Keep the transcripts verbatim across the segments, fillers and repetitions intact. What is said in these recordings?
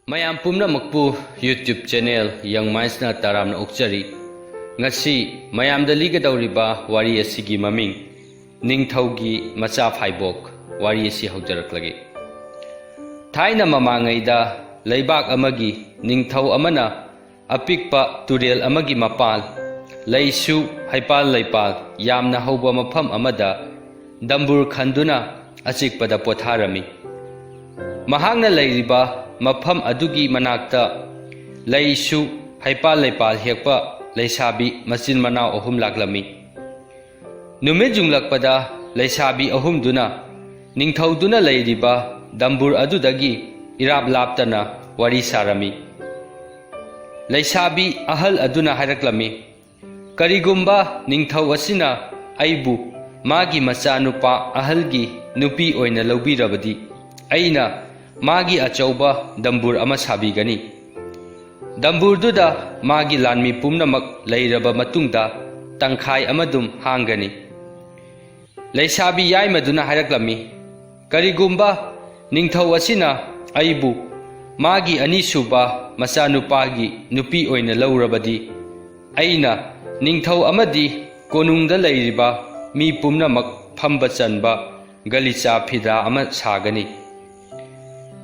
ꯃꯌꯥꯝ ꯄꯨꯝꯅꯃꯛꯄꯨ YouTube channel Young Mindsꯅ ꯇꯔꯥꯝꯅ ꯑꯣꯛꯆꯔꯤ꯫ ꯉꯁꯤ ꯃꯌꯥꯝꯗ ꯂꯤꯒꯗꯧꯔꯤꯕ ꯋꯥꯔꯤ ꯑꯁꯤꯒꯤ ꯃꯃꯤꯡ ꯅꯤꯡꯊꯧꯒꯤ ꯃꯆꯥ ꯐꯥꯏꯕꯣꯛ꯫ ꯋꯥꯔꯤ ꯑꯁꯤ ꯍꯧꯖꯔꯛꯂꯒꯦ꯫ ꯊꯥꯏꯅ ꯃꯃꯥꯡꯉꯩꯗ ꯂꯩꯕꯥꯛ ꯑꯃꯒꯤ ꯅꯤꯡꯊꯧ ꯑꯃꯅ ꯑꯄꯤꯛꯄ ꯇꯨꯔꯦꯜ ꯑꯃꯒꯤ ꯃꯄꯥꯜ, ꯂꯩꯁꯨ ꯍꯩꯄꯥꯜ ꯂꯩꯄꯥꯜ ꯌꯥꯝꯅ ꯍꯧꯕ ꯃꯐꯝ ꯑꯃꯗ ꯗꯝꯕꯨꯔ ꯈꯟꯗꯨꯅ ꯑꯆꯤꯛꯄꯗ ꯄꯣꯊꯥꯔꯝꯃꯤ꯫ ꯃꯍꯥꯛꯅ ꯂꯩꯔꯤꯕ ꯃꯐꯝ ꯑꯗꯨꯒꯤ ꯃꯅꯥꯛꯇ ꯂꯩꯁꯨ ꯍꯩꯄꯥꯜ ꯂꯩꯄꯥꯜ ꯍꯦꯛꯄ ꯂꯩꯁꯥꯕꯤ ꯃꯆꯤꯟ ꯃꯅꯥꯎ ꯑꯍꯨꯝ ꯂꯥꯛꯂꯝꯃꯤ꯫ ꯅꯨꯃꯤꯠ ꯌꯨꯡꯂꯛꯄꯗ ꯂꯩꯁꯥꯕꯤ ꯑꯍꯨꯝꯗꯨꯅ ꯅꯤꯡꯊꯧꯗꯨꯅ ꯂꯩꯔꯤꯕ ꯗꯝꯕꯨꯔ ꯑꯗꯨꯗꯒꯤ ꯏꯔꯥꯞ ꯂꯥꯞꯇꯅ ꯋꯥꯔꯤ ꯁꯥꯔꯝꯃꯤ꯫ ꯂꯩꯁꯥꯕꯤ ꯑꯍꯜ ꯑꯗꯨꯅ ꯍꯥꯏꯔꯛꯂꯝꯃꯤ, "ꯀꯔꯤꯒꯨꯝꯕ ꯅꯤꯡꯊꯧ ꯑꯁꯤꯅ ꯑꯩꯕꯨ ꯃꯥꯒꯤ ꯃꯆꯥꯅꯨꯄꯥ ꯑꯍꯜꯒꯤ ꯅꯨꯄꯤ ꯑꯣꯏꯅ ꯂꯧꯕꯤꯔꯕꯗꯤ, ꯑꯩꯅ ꯃꯥꯒꯤ ꯑꯆꯧꯕ ꯗꯝꯕꯨꯔ ꯑꯃ ꯁꯥꯕꯤꯒꯅꯤ꯫ ꯗꯝꯕꯨꯔꯗꯨꯗ ꯃꯥꯒꯤ ꯂꯥꯟꯃꯤ ꯄꯨꯝꯅꯃꯛ ꯂꯩꯔꯕ ꯃꯇꯨꯡꯗ ꯇꯪꯈꯥꯏ ꯑꯃꯗꯨꯝ ꯍꯥꯡꯒꯅꯤ꯫" ꯂꯩꯁꯥꯕꯤ ꯌꯥꯏꯃꯗꯨꯅ ꯍꯥꯏꯔꯛꯂꯝꯃꯤ, "ꯀꯔꯤꯒꯨꯝꯕ ꯅꯤꯡꯊꯧ ꯑꯁꯤꯅ ꯑꯩꯕꯨ ꯃꯥꯒꯤ ꯑꯅꯤꯁꯨꯕ ꯃꯆꯥꯅꯨꯄꯥꯒꯤ ꯅꯨꯄꯤ ꯑꯣꯏꯅ ꯂꯧꯔꯕꯗꯤ, ꯑꯩꯅ ꯅꯤꯡꯊꯧ ꯑꯃꯗꯤ ꯀꯣꯅꯨꯡꯗ ꯂꯩꯔꯤꯕ ꯃꯤ ꯄꯨꯝꯅꯃꯛ ꯐꯝꯕ ꯆꯟꯕ ꯒꯂꯤꯆꯥ ꯐꯤꯗꯥ ꯑꯃ ꯁꯥꯒꯅꯤ꯫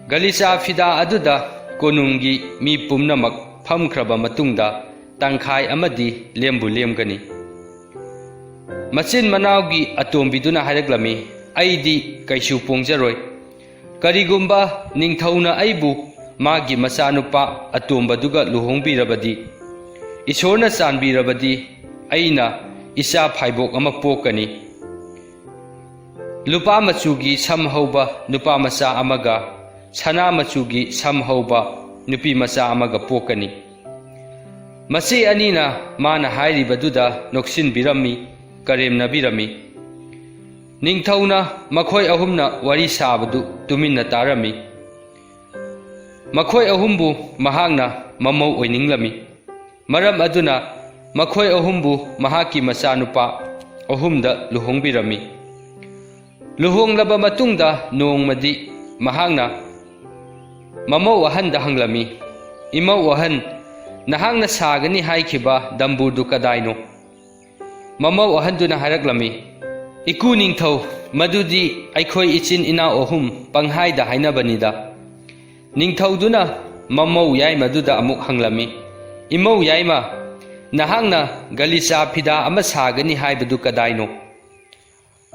ꯒꯂꯤꯆꯥ ꯐꯤꯗꯥ ꯑꯗꯨꯗ ꯀꯣꯅꯨꯡꯒꯤ ꯃꯤ ꯄꯨꯝꯅꯃꯛ ꯐꯝꯈ꯭ꯔꯕ ꯃꯇꯨꯡꯗ ꯇꯪꯈꯥꯏ ꯑꯃꯗꯤ ꯂꯦꯝꯕꯨ ꯂꯦꯝꯒꯅꯤ꯫" ꯃꯆꯤꯟ ꯃꯅꯥꯎꯒꯤ ꯑꯇꯣꯝꯕꯤꯗꯨꯅ ꯍꯥꯏꯔꯛꯂꯝꯃꯤ, "ꯑꯩꯗꯤ ꯀꯩꯁꯨ ꯄꯣꯡꯖꯔꯣꯏ꯫ ꯀꯔꯤꯒꯨꯝꯕ ꯅꯤꯡꯊꯧꯅ ꯑꯩꯕꯨ ꯃꯥꯒꯤ ꯃꯆꯥꯅꯨꯄꯥ ꯑꯇꯣꯝꯕꯗꯨꯒ ꯂꯨꯍꯣꯡꯕꯤꯔꯕꯗꯤ, ꯏꯁꯣꯔꯅ ꯆꯥꯟꯕꯤꯔꯕꯗꯤ ꯑꯩꯅ ꯏꯆꯥ ꯐꯥꯏꯕꯣꯛ ꯑꯃ ꯄꯣꯛꯀꯅꯤ꯫ ꯂꯨꯄꯥ ꯃꯆꯨꯒꯤ ꯁꯝ ꯍꯧꯕ ꯅꯨꯄꯥ ꯃꯆꯥ ꯑꯃꯒ ꯁꯅꯥ ꯃꯆꯨꯒꯤ ꯁꯝ ꯍꯧꯕ ꯅꯨꯄꯤ ꯃꯆꯥ ꯑꯃꯒ ꯄꯣꯛꯀꯅꯤ꯫" ꯃꯆꯦ ꯑꯅꯤꯅ ꯃꯥꯅ ꯍꯥꯏꯔꯤꯕꯗꯨꯗ ꯅꯣꯛꯁꯤꯟꯕꯤꯔꯝꯃꯤ, ꯀꯔꯦꯝꯅꯕꯤꯔꯝꯃꯤ꯫ ꯅꯤꯡꯊꯧꯅ ꯃꯈꯣꯏ ꯑꯍꯨꯝꯅ ꯋꯥꯔꯤ ꯁꯥꯕꯗꯨ ꯇꯨꯃꯤꯟꯅ ꯇꯥꯔꯝꯃꯤ꯫ ꯃꯈꯣꯏ ꯑꯍꯨꯝꯕꯨ ꯃꯍꯥꯛꯅ ꯃꯃꯧ ꯑꯣꯏꯅꯤꯡꯂꯝꯃꯤ꯫ ꯃꯔꯝ ꯑꯗꯨꯅ ꯃꯈꯣꯏ ꯑꯍꯨꯝꯕꯨ ꯃꯍꯥꯛꯀꯤ ꯃꯆꯥꯅꯨꯄꯥ ꯑꯍꯨꯝꯗ ꯂꯨꯍꯣꯡꯕꯤꯔꯝꯃꯤ꯫ ꯂꯨꯍꯣꯡꯂꯕ ꯃꯇꯨꯡꯗ ꯅꯣꯡꯃꯗꯤ ꯃꯍꯥꯛꯅ ꯃꯃꯧ ꯑꯍꯟꯗ ꯍꯪꯂꯝꯃꯤ, "ꯏꯃꯧ ꯑꯍꯟ, ꯅꯍꯥꯛꯅ ꯁꯥꯒꯅꯤ ꯍꯥꯏꯈꯤꯕ ꯗꯝꯕꯨꯔꯗꯨ ꯀꯗꯥꯏꯅꯣ?" ꯃꯃꯧ ꯑꯍꯟꯗꯨꯅ ꯍꯥꯏꯔꯛꯂꯝꯃꯤ, "ꯏꯀꯨ ꯅꯤꯡꯊꯧ, ꯃꯗꯨꯗꯤ ꯑꯩꯈꯣꯏ ꯏꯆꯤꯟ ꯏꯅꯥꯎ ꯑꯍꯨꯝ ꯄꯪꯍꯥꯏꯗ ꯍꯥꯏꯅꯕꯅꯤꯗ꯫" ꯅꯤꯡꯊꯧꯗꯨꯅ ꯃꯃꯧ ꯌꯥꯏꯃꯗꯨꯗ ꯑꯃꯨꯛ ꯍꯪꯂꯝꯃꯤ, "ꯏꯃꯧ ꯌꯥꯏꯃ, ꯅꯍꯥꯛꯅ ꯒꯂꯤꯆꯥ ꯐꯤꯗꯥ ꯑꯃ ꯁꯥꯒꯅꯤ ꯍꯥꯏꯕꯗꯨ ꯀꯗꯥꯏꯅꯣ?"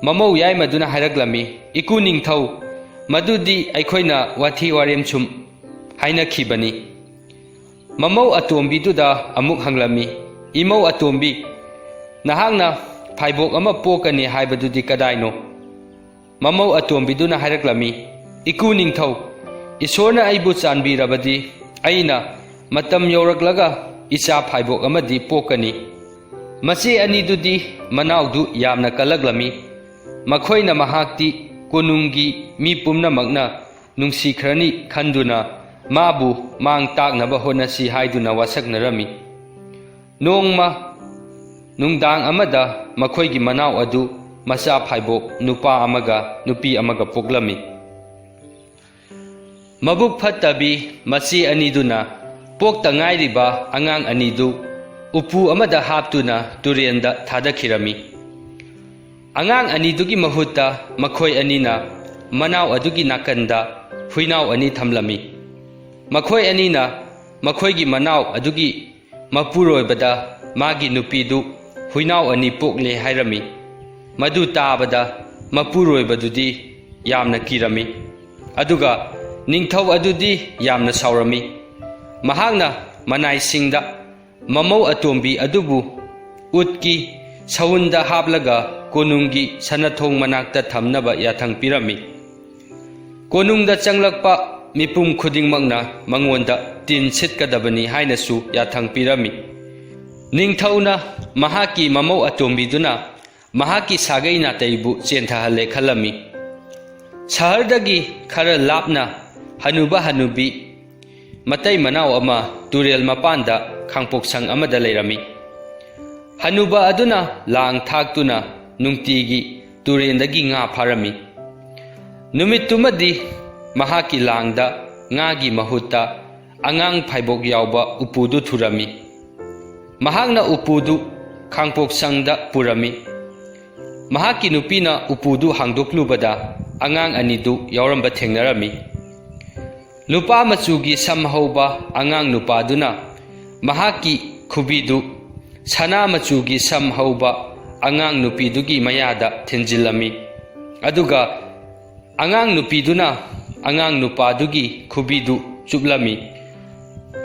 ꯃꯃꯧ ꯌꯥꯏꯃꯗꯨꯅ ꯍꯥꯏꯔꯛꯂꯝꯃꯤ, "ꯏꯀꯨ ꯅꯤꯡꯊꯧ, ꯃꯗꯨꯗꯤ ꯑꯩꯈꯣꯏꯅ ꯋꯥꯊꯤ ꯋꯥꯔꯦꯝ ꯁꯨꯝ ꯍꯥꯏꯅꯈꯤꯕꯅꯤ꯫" ꯃꯃꯧ ꯑꯇꯣꯝꯕꯤꯗꯨꯗ ꯑꯃꯨꯛ ꯍꯪꯂꯝꯃꯤ, "ꯏꯃꯧ ꯑꯇꯣꯝꯕꯤ, ꯅꯍꯥꯛꯅ ꯐꯥꯏꯕꯣꯛ ꯑꯃ ꯄꯣꯛꯀꯅꯤ ꯍꯥꯏꯕꯗꯨꯗꯤ ꯀꯗꯥꯏꯅꯣ?" ꯃꯃꯧ ꯑꯇꯣꯝꯕꯤꯗꯨꯅ ꯍꯥꯏꯔꯛꯂꯝꯃꯤ, "ꯏꯀꯨ ꯅꯤꯡꯊꯧ, ꯏꯁꯣꯔꯅ ꯑꯩꯕꯨ ꯆꯥꯟꯕꯤꯔꯕꯗꯤ ꯑꯩꯅ ꯃꯇꯝ ꯌꯧꯔꯛꯂꯒ ꯏꯆꯥ ꯐꯥꯏꯕꯣꯛ ꯑꯃꯗꯤ ꯄꯣꯛꯀꯅꯤ꯫" ꯃꯆꯦ ꯑꯅꯤꯗꯨꯗꯤ ꯃꯅꯥꯎꯗꯨ ꯌꯥꯝꯅ ꯀꯜꯂꯛꯂꯝꯃꯤ꯫ ꯃꯈꯣꯏꯅ ꯃꯍꯥꯛꯇꯤ ꯀꯣꯅꯨꯡꯒꯤ ꯃꯤ ꯄꯨꯝꯅꯃꯛꯅ ꯅꯨꯡꯁꯤꯈ꯭ꯔꯅꯤ ꯈꯟꯗꯨꯅ ꯃꯥꯕꯨ ꯃꯥꯡ ꯇꯥꯛꯅꯕ ꯍꯣꯠꯅꯁꯤ ꯍꯥꯏꯗꯨꯅ ꯋꯥꯁꯛꯅꯔꯝꯃꯤ꯫ ꯅꯣꯡꯃ ꯅꯨꯡꯗꯥꯡ ꯑꯃꯗ ꯃꯈꯣꯏꯒꯤ ꯃꯅꯥꯎ ꯑꯗꯨ ꯃꯆꯥ ꯐꯥꯏꯕꯣꯛ ꯅꯨꯄꯥ ꯑꯃꯒ ꯅꯨꯄꯤ ꯑꯃꯒ ꯄꯣꯛꯂꯝꯃꯤ꯫ ꯃꯕꯨꯛ ꯐꯠꯇꯕꯤ ꯃꯆꯦ ꯑꯅꯤꯗꯨꯅ ꯄꯣꯛꯇ ꯉꯥꯏꯔꯤꯕ ꯑꯉꯥꯡ ꯑꯅꯤꯗꯨ ꯎꯄꯨ ꯑꯃꯗ ꯍꯥꯞꯇꯨꯅ ꯇꯨꯔꯦꯟꯗ ꯊꯥꯗꯈꯤꯔꯝꯃꯤ꯫ ꯑꯉꯥꯡ ꯑꯅꯤꯗꯨꯒꯤ ꯃꯍꯨꯠꯇ ꯃꯈꯣꯏ ꯑꯅꯤꯅ ꯃꯅꯥꯎ ꯑꯗꯨꯒꯤ ꯅꯥꯀꯟꯗ ꯍꯨꯏꯅꯥꯎ ꯑꯅꯤ ꯊꯝꯂꯝꯃꯤ꯫ ꯃꯈꯣꯏ ꯑꯅꯤꯅ ꯃꯈꯣꯏꯒꯤ ꯃꯅꯥꯎ ꯑꯗꯨꯒꯤ ꯃꯄꯨꯔꯣꯏꯕꯗ ꯃꯥꯒꯤ ꯅꯨꯄꯤꯗꯨ ꯍꯨꯏꯅꯥꯎ ꯑꯅꯤ ꯄꯣꯛꯂꯦ ꯍꯥꯏꯔꯝꯃꯤ꯫ ꯃꯗꯨ ꯇꯥꯕꯗ ꯃꯄꯨꯔꯣꯏꯕꯗꯨꯗꯤ ꯌꯥꯝꯅ ꯀꯤꯔꯝꯃꯤ꯫ ꯑꯗꯨꯒ ꯅꯤꯡꯊꯧ ꯑꯗꯨꯗꯤ ꯌꯥꯝꯅ ꯁꯥꯎꯔꯝꯃꯤ꯫ ꯃꯍꯥꯛꯅ ꯃꯅꯥꯏꯁꯤꯡꯗ ꯃꯃꯧ ꯑꯇꯣꯝꯕꯤ ꯑꯗꯨꯕꯨ ꯎꯠꯀꯤ ꯁꯎꯟꯗ ꯍꯥꯞꯂꯒ ꯀꯣꯅꯨꯡꯒꯤ ꯁꯅꯥꯊꯣꯡ ꯃꯅꯥꯛꯇ ꯊꯝꯅꯕ ꯌꯥꯊꯪ ꯄꯤꯔꯝꯃꯤ꯫ ꯀꯣꯅꯨꯡꯗ ꯆꯪꯂꯛꯄ ꯃꯤꯄꯨꯝ ꯈꯨꯗꯤꯡꯃꯛꯅ ꯃꯉꯣꯟꯗ ꯇꯤꯟ ꯁꯤꯠꯀꯗꯕꯅꯤ ꯍꯥꯏꯅꯁꯨ ꯌꯥꯊꯪ ꯄꯤꯔꯝꯃꯤ꯫ ꯅꯤꯡꯊꯧꯅ ꯃꯍꯥꯛꯀꯤ ꯃꯃꯧ ꯑꯇꯣꯝꯕꯤꯗꯨꯅ ꯃꯍꯥꯛꯀꯤ ꯁꯥꯒꯩ ꯅꯥꯇꯩꯕꯨ ꯆꯦꯟꯊꯍꯜꯂꯦ ꯈꯜꯂꯝꯃꯤ꯫ ꯁꯍꯔꯗꯒꯤ ꯈꯔ ꯂꯥꯞꯅ ꯍꯅꯨꯕ ꯍꯅꯨꯕꯤ ꯃꯇꯩ ꯃꯅꯥꯎ ꯑꯃ ꯇꯨꯔꯦꯜ ꯃꯄꯥꯟꯗ ꯈꯥꯡꯄꯣꯛꯁꯪ ꯑꯃꯗ ꯂꯩꯔꯝꯃꯤ꯫ ꯍꯅꯨꯕ ꯑꯗꯨꯅ ꯂꯥꯡ ꯊꯥꯛꯇꯨꯅ ꯅꯨꯡꯇꯤꯒꯤ ꯇꯨꯔꯦꯟꯗꯒꯤ ꯉꯥ ꯐꯥꯔꯝꯃꯤ꯫ ꯅꯨꯃꯤꯠꯇꯨꯃꯗꯤ ꯃꯍꯥꯛꯀꯤ ꯂꯥꯡꯗ ꯉꯥꯒꯤ ꯃꯍꯨꯠꯇ ꯑꯉꯥꯡ ꯐꯥꯏꯕꯣꯛ ꯌꯥꯎꯕ ꯎꯄꯨꯗꯨ ꯊꯨꯔꯝꯃꯤ꯫ ꯃꯍꯥꯛꯅ ꯎꯄꯨꯗꯨ ꯈꯥꯡꯄꯣꯛꯁꯪꯗ ꯄꯨꯔꯝꯃꯤ꯫ ꯃꯍꯥꯛꯀꯤ ꯅꯨꯄꯤꯅ ꯎꯄꯨꯗꯨ ꯍꯥꯡꯗꯣꯛꯂꯨꯕꯗ ꯑꯉꯥꯡ ꯑꯅꯤꯗꯨ ꯌꯥꯎꯔꯝꯕ ꯊꯦꯡꯅꯔꯝꯃꯤ꯫ ꯂꯨꯄꯥ ꯃꯆꯨꯒꯤ ꯁꯝ ꯍꯧꯕ ꯑꯉꯥꯡ ꯅꯨꯄꯥꯗꯨꯅ ꯃꯍꯥꯛꯀꯤ ꯈꯨꯕꯤꯗꯨ ꯁꯅꯥ ꯃꯆꯨꯒꯤ ꯁꯝ ꯍꯧꯕ ꯑꯉꯥꯡ ꯅꯨꯄꯤꯗꯨꯒꯤ ꯃꯌꯥꯗ ꯊꯤꯟꯖꯤꯜꯂꯝꯃꯤ꯫ ꯑꯗꯨꯒ ꯑꯉꯥꯡ ꯅꯨꯄꯤꯗꯨꯅ ꯑꯉꯥꯡ ꯅꯨꯄꯥꯗꯨꯒꯤ ꯈꯨꯕꯤꯗꯨ ꯆꯨꯞꯂꯝꯃꯤ꯫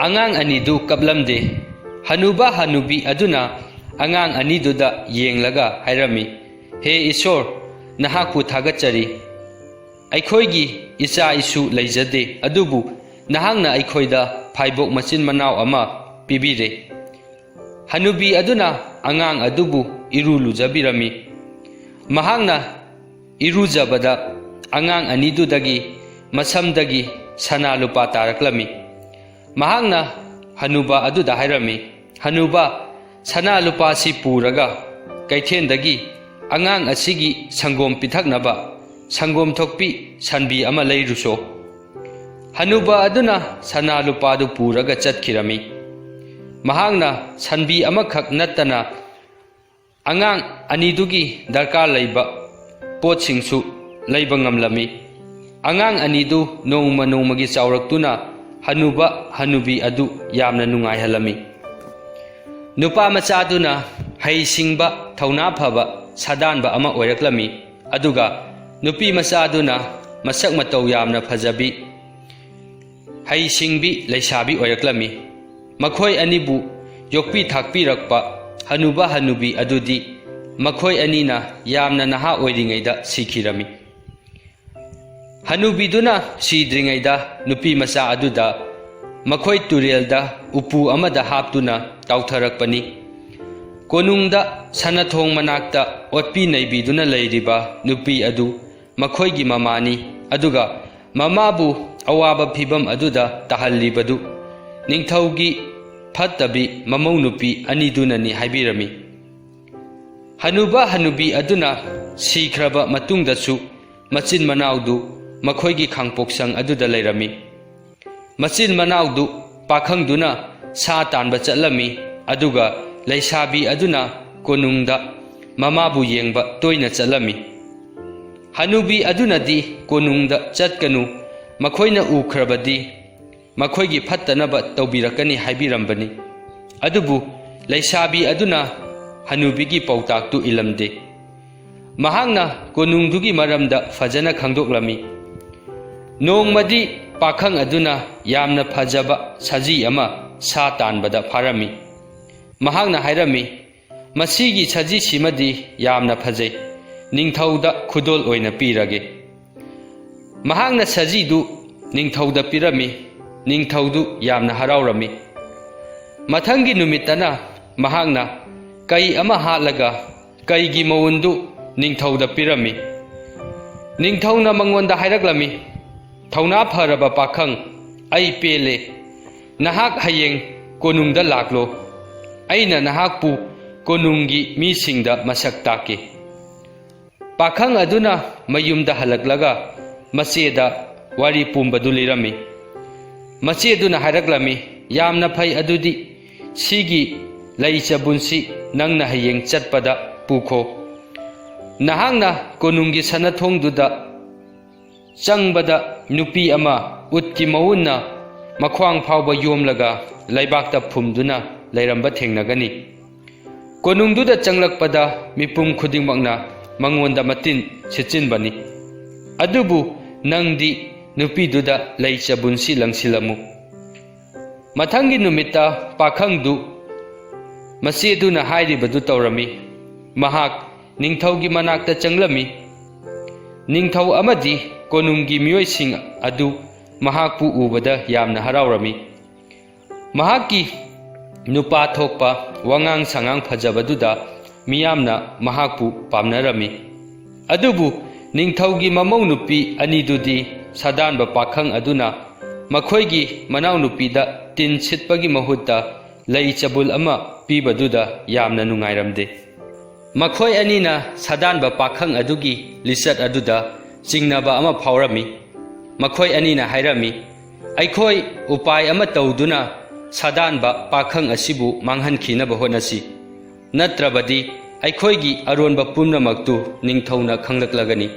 ꯑꯉꯥꯡ ꯑꯅꯤꯗꯨ ꯀꯞꯂꯝꯗꯦ꯫ ꯍꯅꯨꯕ ꯍꯅꯨꯕꯤ ꯑꯗꯨꯅ ꯑꯉꯥꯡ ꯑꯅꯤꯗꯨꯗ ꯌꯦꯡꯂꯒ ꯍꯥꯏꯔꯝꯃꯤ, "ꯍꯦ ꯏꯁꯣꯔ, ꯅꯍꯥꯛꯄꯨ ꯊꯥꯒꯠꯆꯔꯤ꯫ ꯑꯩꯈꯣꯏꯒꯤ ꯏꯆꯥ ꯏꯁꯨ ꯂꯩꯖꯗꯦ, ꯑꯗꯨꯕꯨ ꯅꯍꯥꯛꯅ ꯑꯩꯈꯣꯏꯗ ꯐꯥꯏꯕꯣꯛ ꯃꯆꯤꯟ ꯃꯅꯥꯎ ꯑꯃ ꯄꯤꯕꯤꯔꯦ꯫" ꯍꯅꯨꯕꯤ ꯑꯗꯨꯅ ꯑꯉꯥꯡ ꯑꯗꯨꯕꯨ ꯏꯔꯨ ꯂꯨꯖꯕꯤꯔꯝꯃꯤ꯫ ꯃꯍꯥꯛꯅ ꯏꯔꯨꯖꯕꯗ ꯑꯉꯥꯡ ꯑꯅꯤꯗꯨꯗꯒꯤ ꯃꯁꯝꯗꯒꯤ ꯁꯅꯥ ꯂꯨꯄꯥ ꯇꯥꯔꯛꯂꯝꯃꯤ꯫ ꯃꯍꯥꯛꯅ ꯍꯅꯨꯕ ꯑꯗꯨꯗ ꯍꯥꯏꯔꯝꯃꯤ, "ꯍꯅꯨꯕ, ꯁꯅꯥ ꯂꯨꯄꯥꯁꯤ ꯄꯨꯔꯒ ꯀꯩꯊꯦꯜꯗꯒꯤ ꯑꯉꯥꯡ ꯑꯁꯤꯒꯤ ꯁꯪꯒꯣꯝ ꯄꯤꯊꯛꯅꯕ ꯁꯪꯒꯣꯝ ꯊꯣꯛꯄꯤ ꯁꯟꯕꯤ ꯑꯃ ꯂꯩꯔꯨꯁꯣ꯫" ꯍꯅꯨꯕ ꯑꯗꯨꯅ ꯁꯅꯥ ꯂꯨꯄꯥꯗꯨ ꯄꯨꯔꯒ ꯆꯠꯈꯤꯔꯝꯃꯤ꯫ ꯃꯍꯥꯛꯅ ꯁꯟꯕꯤ ꯑꯃꯈꯛ ꯅꯠꯇꯅ ꯑꯉꯥꯡ ꯑꯅꯤꯗꯨꯒꯤ ꯗꯔꯀꯥꯔ ꯂꯩꯕ ꯄꯣꯠꯁꯤꯡꯁꯨ ꯂꯩꯕ ꯉꯝꯂꯝꯃꯤ꯫ ꯑꯉꯥꯡ ꯑꯅꯤꯗꯨ ꯅꯣꯡꯃ ꯅꯣꯡꯃꯒꯤ ꯆꯥꯎꯔꯛꯇꯨꯅ ꯍꯅꯨꯕ ꯍꯅꯨꯕꯤ ꯑꯗꯨ ꯌꯥꯝꯅ ꯅꯨꯡꯉꯥꯏꯍꯜꯂꯝꯃꯤ꯫ ꯅꯨꯄꯥ ꯃꯆꯥꯗꯨꯅ ꯍꯩꯁꯤꯡꯕ, ꯊꯧꯅꯥ ꯐꯕ, ꯁꯥꯗꯥꯟꯕ ꯑꯃ ꯑꯣꯏꯔꯛꯂꯝꯃꯤ, ꯑꯗꯨꯒ ꯅꯨꯄꯤ ꯃꯆꯥꯗꯨꯅ ꯃꯁꯛ ꯃꯇꯧ ꯌꯥꯝꯅ ꯐꯖꯕꯤ, ꯍꯩꯁꯤꯡꯕꯤ ꯂꯩꯁꯥꯕꯤ ꯑꯣꯏꯔꯛꯂꯝꯃꯤ꯫ ꯃꯈꯣꯏ ꯑꯅꯤꯕꯨ ꯌꯣꯛꯄꯤ ꯊꯥꯛꯄꯤꯔꯛꯄ ꯍꯅꯨꯕ ꯍꯅꯨꯕꯤ ꯑꯗꯨꯗꯤ ꯃꯈꯣꯏ ꯑꯅꯤꯅ ꯌꯥꯝꯅ ꯅꯍꯥ ꯑꯣꯏꯔꯤꯉꯩꯗ ꯁꯤꯈꯤꯔꯝꯃꯤ꯫ ꯍꯅꯨꯕꯤꯗꯨꯅ ꯁꯤꯗ꯭ꯔꯤꯉꯩꯗ ꯅꯨꯄꯤ ꯃꯆꯥ ꯑꯗꯨꯗ ꯃꯈꯣꯏ ꯇꯨꯔꯦꯜꯗ ꯎꯄꯨ ꯑꯃꯗ ꯍꯥꯞꯇꯨꯅ ꯇꯥꯎꯊꯔꯛꯄꯅꯤ꯫ ꯀꯣꯅꯨꯡꯗ ꯁꯅꯥꯊꯣꯡ ꯃꯅꯥꯛꯇ ꯑꯣꯠꯄꯤ ꯅꯩꯕꯤꯗꯨꯅ ꯂꯩꯔꯤꯕ ꯅꯨꯄꯤ ꯑꯗꯨ ꯃꯈꯣꯏꯒꯤ ꯃꯃꯥꯅꯤ, ꯑꯗꯨꯒ ꯃꯃꯥꯕꯨ ꯑꯋꯥꯕ ꯐꯤꯚꯝ ꯑꯗꯨꯗ ꯇꯥꯍꯜꯂꯤꯕꯗꯨ ꯅꯤꯡꯊꯧꯒꯤ ꯐꯠꯇꯕꯤ ꯃꯃꯧ ꯅꯨꯄꯤ ꯑꯅꯤꯗꯨꯅꯅꯤ ꯍꯥꯏꯕꯤꯔꯝꯃꯤ꯫ ꯍꯅꯨꯕ ꯍꯅꯨꯕꯤ ꯑꯗꯨꯅ ꯁꯤꯈ꯭ꯔꯕ ꯃꯇꯨꯡꯗꯁꯨ ꯃꯆꯤꯟ ꯃꯅꯥꯎꯗꯨ ꯃꯈꯣꯏꯒꯤ ꯈꯥꯡꯄꯣꯛꯁꯪ ꯑꯗꯨꯗ ꯂꯩꯔꯝꯃꯤ꯫ ꯃꯆꯤꯟ ꯃꯅꯥꯎꯗꯨ ꯄꯥꯈꯪꯗꯨꯅ ꯁꯥ ꯇꯥꯟꯕ ꯆꯠꯂꯝꯃꯤ, ꯑꯗꯨꯒ ꯂꯩꯁꯥꯕꯤ ꯑꯗꯨꯅ ꯀꯣꯅꯨꯡꯗ ꯃꯃꯥꯕꯨ ꯌꯦꯡꯕ ꯇꯣꯏꯅ ꯆꯠꯂꯝꯃꯤ꯫ ꯍꯅꯨꯕꯤ ꯑꯗꯨꯅꯗꯤ ꯀꯣꯅꯨꯡꯗ ꯆꯠꯀꯅꯨ, ꯃꯈꯣꯏꯅ ꯎꯈ꯭ꯔꯕꯗꯤ ꯃꯈꯣꯏꯒꯤ ꯐꯠꯇꯅꯕ ꯇꯧꯕꯤꯔꯛꯀꯅꯤ ꯍꯥꯏꯕꯤꯔꯝꯕꯅꯤ꯫ ꯑꯗꯨꯕꯨ ꯂꯩꯁꯥꯕꯤ ꯑꯗꯨꯅ ꯍꯅꯨꯕꯤꯒꯤ ꯄꯥꯎꯇꯥꯛꯇꯨ ꯏꯜꯂꯝꯗꯦ꯫ ꯃꯍꯥꯛꯅ ꯀꯣꯅꯨꯡꯗꯨꯒꯤ ꯃꯔꯝꯗ ꯐꯖꯅ ꯈꯪꯗꯣꯛꯂꯝꯃꯤ꯫ ꯅꯣꯡꯃꯗꯤ ꯄꯥꯈꯪ ꯑꯗꯨꯅ ꯌꯥꯝꯅ ꯐꯖꯕ ꯁꯖꯤ ꯑꯃ ꯁꯥ ꯇꯥꯟꯕꯗ ꯐꯥꯔꯝꯃꯤ꯫ ꯃꯍꯥꯛꯅ ꯍꯥꯏꯔꯝꯃꯤ, "ꯃꯁꯤꯒꯤ ꯁꯖꯤꯁꯤꯃꯗꯤ ꯌꯥꯝꯅ ꯐꯖꯩ꯫ ꯅꯤꯡꯊꯧꯗ ꯈꯨꯗꯣꯜ ꯑꯣꯏꯅ ꯄꯤꯔꯒꯦ"꯫ ꯃꯍꯥꯛꯅ ꯁꯖꯤꯗꯨ ꯅꯤꯡꯊꯧꯗ ꯄꯤꯔꯝꯃꯤ꯫ ꯅꯤꯡꯊꯧꯗꯨ ꯌꯥꯝꯅ ꯍꯔꯥꯎꯔꯝꯃꯤ꯫ ꯃꯊꯪꯒꯤ ꯅꯨꯃꯤꯠꯇꯅ ꯃꯍꯥꯛꯅ ꯀꯩ ꯑꯃ ꯍꯥꯠꯂꯒ ꯀꯩꯒꯤ ꯃꯎꯟꯗꯨ ꯅꯤꯡꯊꯧꯗ ꯄꯤꯔꯝꯃꯤ꯫ ꯅꯤꯡꯊꯧꯅ ꯃꯉꯣꯟꯗ ꯍꯥꯏꯔꯛꯂꯝꯃꯤ, "ꯊꯧꯅꯥ ꯐꯔꯕ ꯄꯥꯈꯪ, ꯑꯩ ꯄꯦꯜꯂꯦ꯫ ꯅꯍꯥꯛ ꯍꯌꯦꯡ ꯀꯣꯅꯨꯡꯗ ꯂꯥꯛꯂꯣ꯫ ꯑꯩꯅ ꯅꯍꯥꯛꯄꯨ ꯀꯣꯅꯨꯡꯒꯤ ꯃꯤꯁꯤꯡꯗ ꯃꯁꯛ ꯇꯥꯛꯀꯦ"꯫ ꯄꯥꯈꯪ ꯑꯗꯨꯅ ꯃꯌꯨꯝꯗ ꯍꯜꯂꯛꯂꯒ ꯃꯆꯦꯗ ꯋꯥꯔꯤ ꯄꯨꯝꯕꯗꯨ ꯂꯤꯔꯝꯃꯤ꯫ ꯃꯆꯦꯗꯨꯅ ꯍꯥꯏꯔꯛꯂꯝꯃꯤ, "ꯌꯥꯝꯅ ꯐꯩ, ꯑꯗꯨꯗꯤ ꯁꯤꯒꯤ ꯂꯩ ꯆꯕꯨꯟꯁꯤ ꯅꯪꯅ ꯍꯌꯦꯡ ꯆꯠꯄꯗ ꯄꯨꯈꯣ꯫ ꯅꯍꯥꯛꯅ ꯀꯣꯅꯨꯡꯒꯤ ꯁꯅꯥꯊꯣꯡꯗꯨꯗ ꯆꯪꯕꯗ ꯅꯨꯄꯤ ꯑꯃ ꯎꯠꯀꯤ ꯃꯎꯟꯅ ꯃꯈ꯭ꯋꯥꯡ ꯐꯥꯎꯕ ꯌꯣꯝꯂꯒ ꯂꯩꯕꯥꯛꯇ ꯐꯨꯝꯗꯨꯅ ꯂꯩꯔꯝꯕ ꯊꯦꯡꯅꯒꯅꯤ꯫ ꯀꯣꯅꯨꯡꯗꯨꯗ ꯆꯪꯂꯛꯄꯗ ꯃꯤꯄꯨꯝ ꯈꯨꯗꯤꯡꯃꯛꯅ ꯃꯉꯣꯟꯗ ꯃꯇꯤꯟ ꯁꯤꯠꯆꯤꯟꯕꯅꯤ꯫ ꯑꯗꯨꯕꯨ ꯅꯪꯗꯤ ꯅꯨꯄꯤꯗꯨꯗ ꯂꯩ ꯆꯕꯨꯟꯁꯤ ꯂꯪꯁꯤꯜꯂꯝꯃꯨ"꯫ ꯃꯊꯪꯒꯤ ꯅꯨꯃꯤꯠꯇ ꯄꯥꯈꯪꯗꯨ ꯃꯆꯦꯗꯨꯅ ꯍꯥꯏꯔꯤꯕꯗꯨ ꯇꯧꯔꯝꯃꯤ꯫ ꯃꯍꯥꯛ ꯅꯤꯡꯊꯧꯒꯤ ꯃꯅꯥꯛꯇ ꯆꯪꯂꯝꯃꯤ꯫ ꯅꯤꯡꯊꯧ ꯑꯃꯗꯤ ꯀꯣꯅꯨꯡꯒꯤ ꯃꯤꯑꯣꯏꯁꯤꯡ ꯑꯗꯨ ꯃꯍꯥꯛꯄꯨ ꯎꯕꯗ ꯌꯥꯝꯅ ꯍꯔꯥꯎꯔꯝꯃꯤ꯫ ꯃꯍꯥꯛꯀꯤ ꯅꯨꯄꯥ ꯊꯣꯛꯄ, ꯋꯥꯉꯥꯡ ꯁꯉꯥꯡ ꯐꯖꯕꯗꯨꯗ ꯃꯤꯌꯥꯝꯅ ꯃꯍꯥꯛꯄꯨ ꯄꯥꯝꯅꯔꯝꯃꯤ꯫ ꯑꯗꯨꯕꯨ ꯅꯤꯡꯊꯧꯒꯤ ꯃꯃꯧ ꯅꯨꯄꯤ ꯑꯅꯤꯗꯨꯗꯤ ꯁꯥꯗꯥꯟꯕ ꯄꯥꯈꯪ ꯑꯗꯨꯅ ꯃꯈꯣꯏꯒꯤ ꯃꯅꯥꯎꯅꯨꯄꯤꯗ ꯇꯤꯟ ꯁꯤꯠꯄꯒꯤ ꯃꯍꯨꯠꯇ ꯂꯩ ꯆꯕꯨꯜ ꯑꯃ ꯄꯤꯕꯗꯨꯗ ꯌꯥꯝꯅ ꯅꯨꯡꯉꯥꯏꯔꯝꯗꯦ꯫ ꯃꯈꯣꯏ ꯑꯅꯤꯅ ꯁꯥꯗꯥꯟꯕ ꯄꯥꯈꯪ ꯑꯗꯨꯒꯤ ꯂꯤꯆꯠ ꯑꯗꯨꯗ ꯆꯤꯡꯅꯕ ꯑꯃ ꯐꯥꯎꯔꯝꯃꯤ꯫ ꯃꯈꯣꯏ ꯑꯅꯤꯅ ꯍꯥꯏꯔꯝꯃꯤ, ꯑꯩꯈꯣꯏ ꯎꯄꯥꯏ ꯑꯃ ꯇꯧꯗꯨꯅ ꯁꯥꯗꯥꯟꯕ ꯄꯥꯈꯪ ꯑꯁꯤꯕꯨ ꯃꯥꯡꯍꯟꯈꯤꯅꯕ ꯍꯣꯠꯅꯁꯤ, ꯅꯠꯇ꯭ꯔꯕꯗꯤ ꯑꯩꯈꯣꯏꯒꯤ ꯑꯔꯣꯟꯕ ꯄꯨꯝꯅꯃꯛꯇꯨ ꯅꯤꯡꯊꯧꯅ ꯈꯪꯂꯛꯂꯒꯅꯤ꯫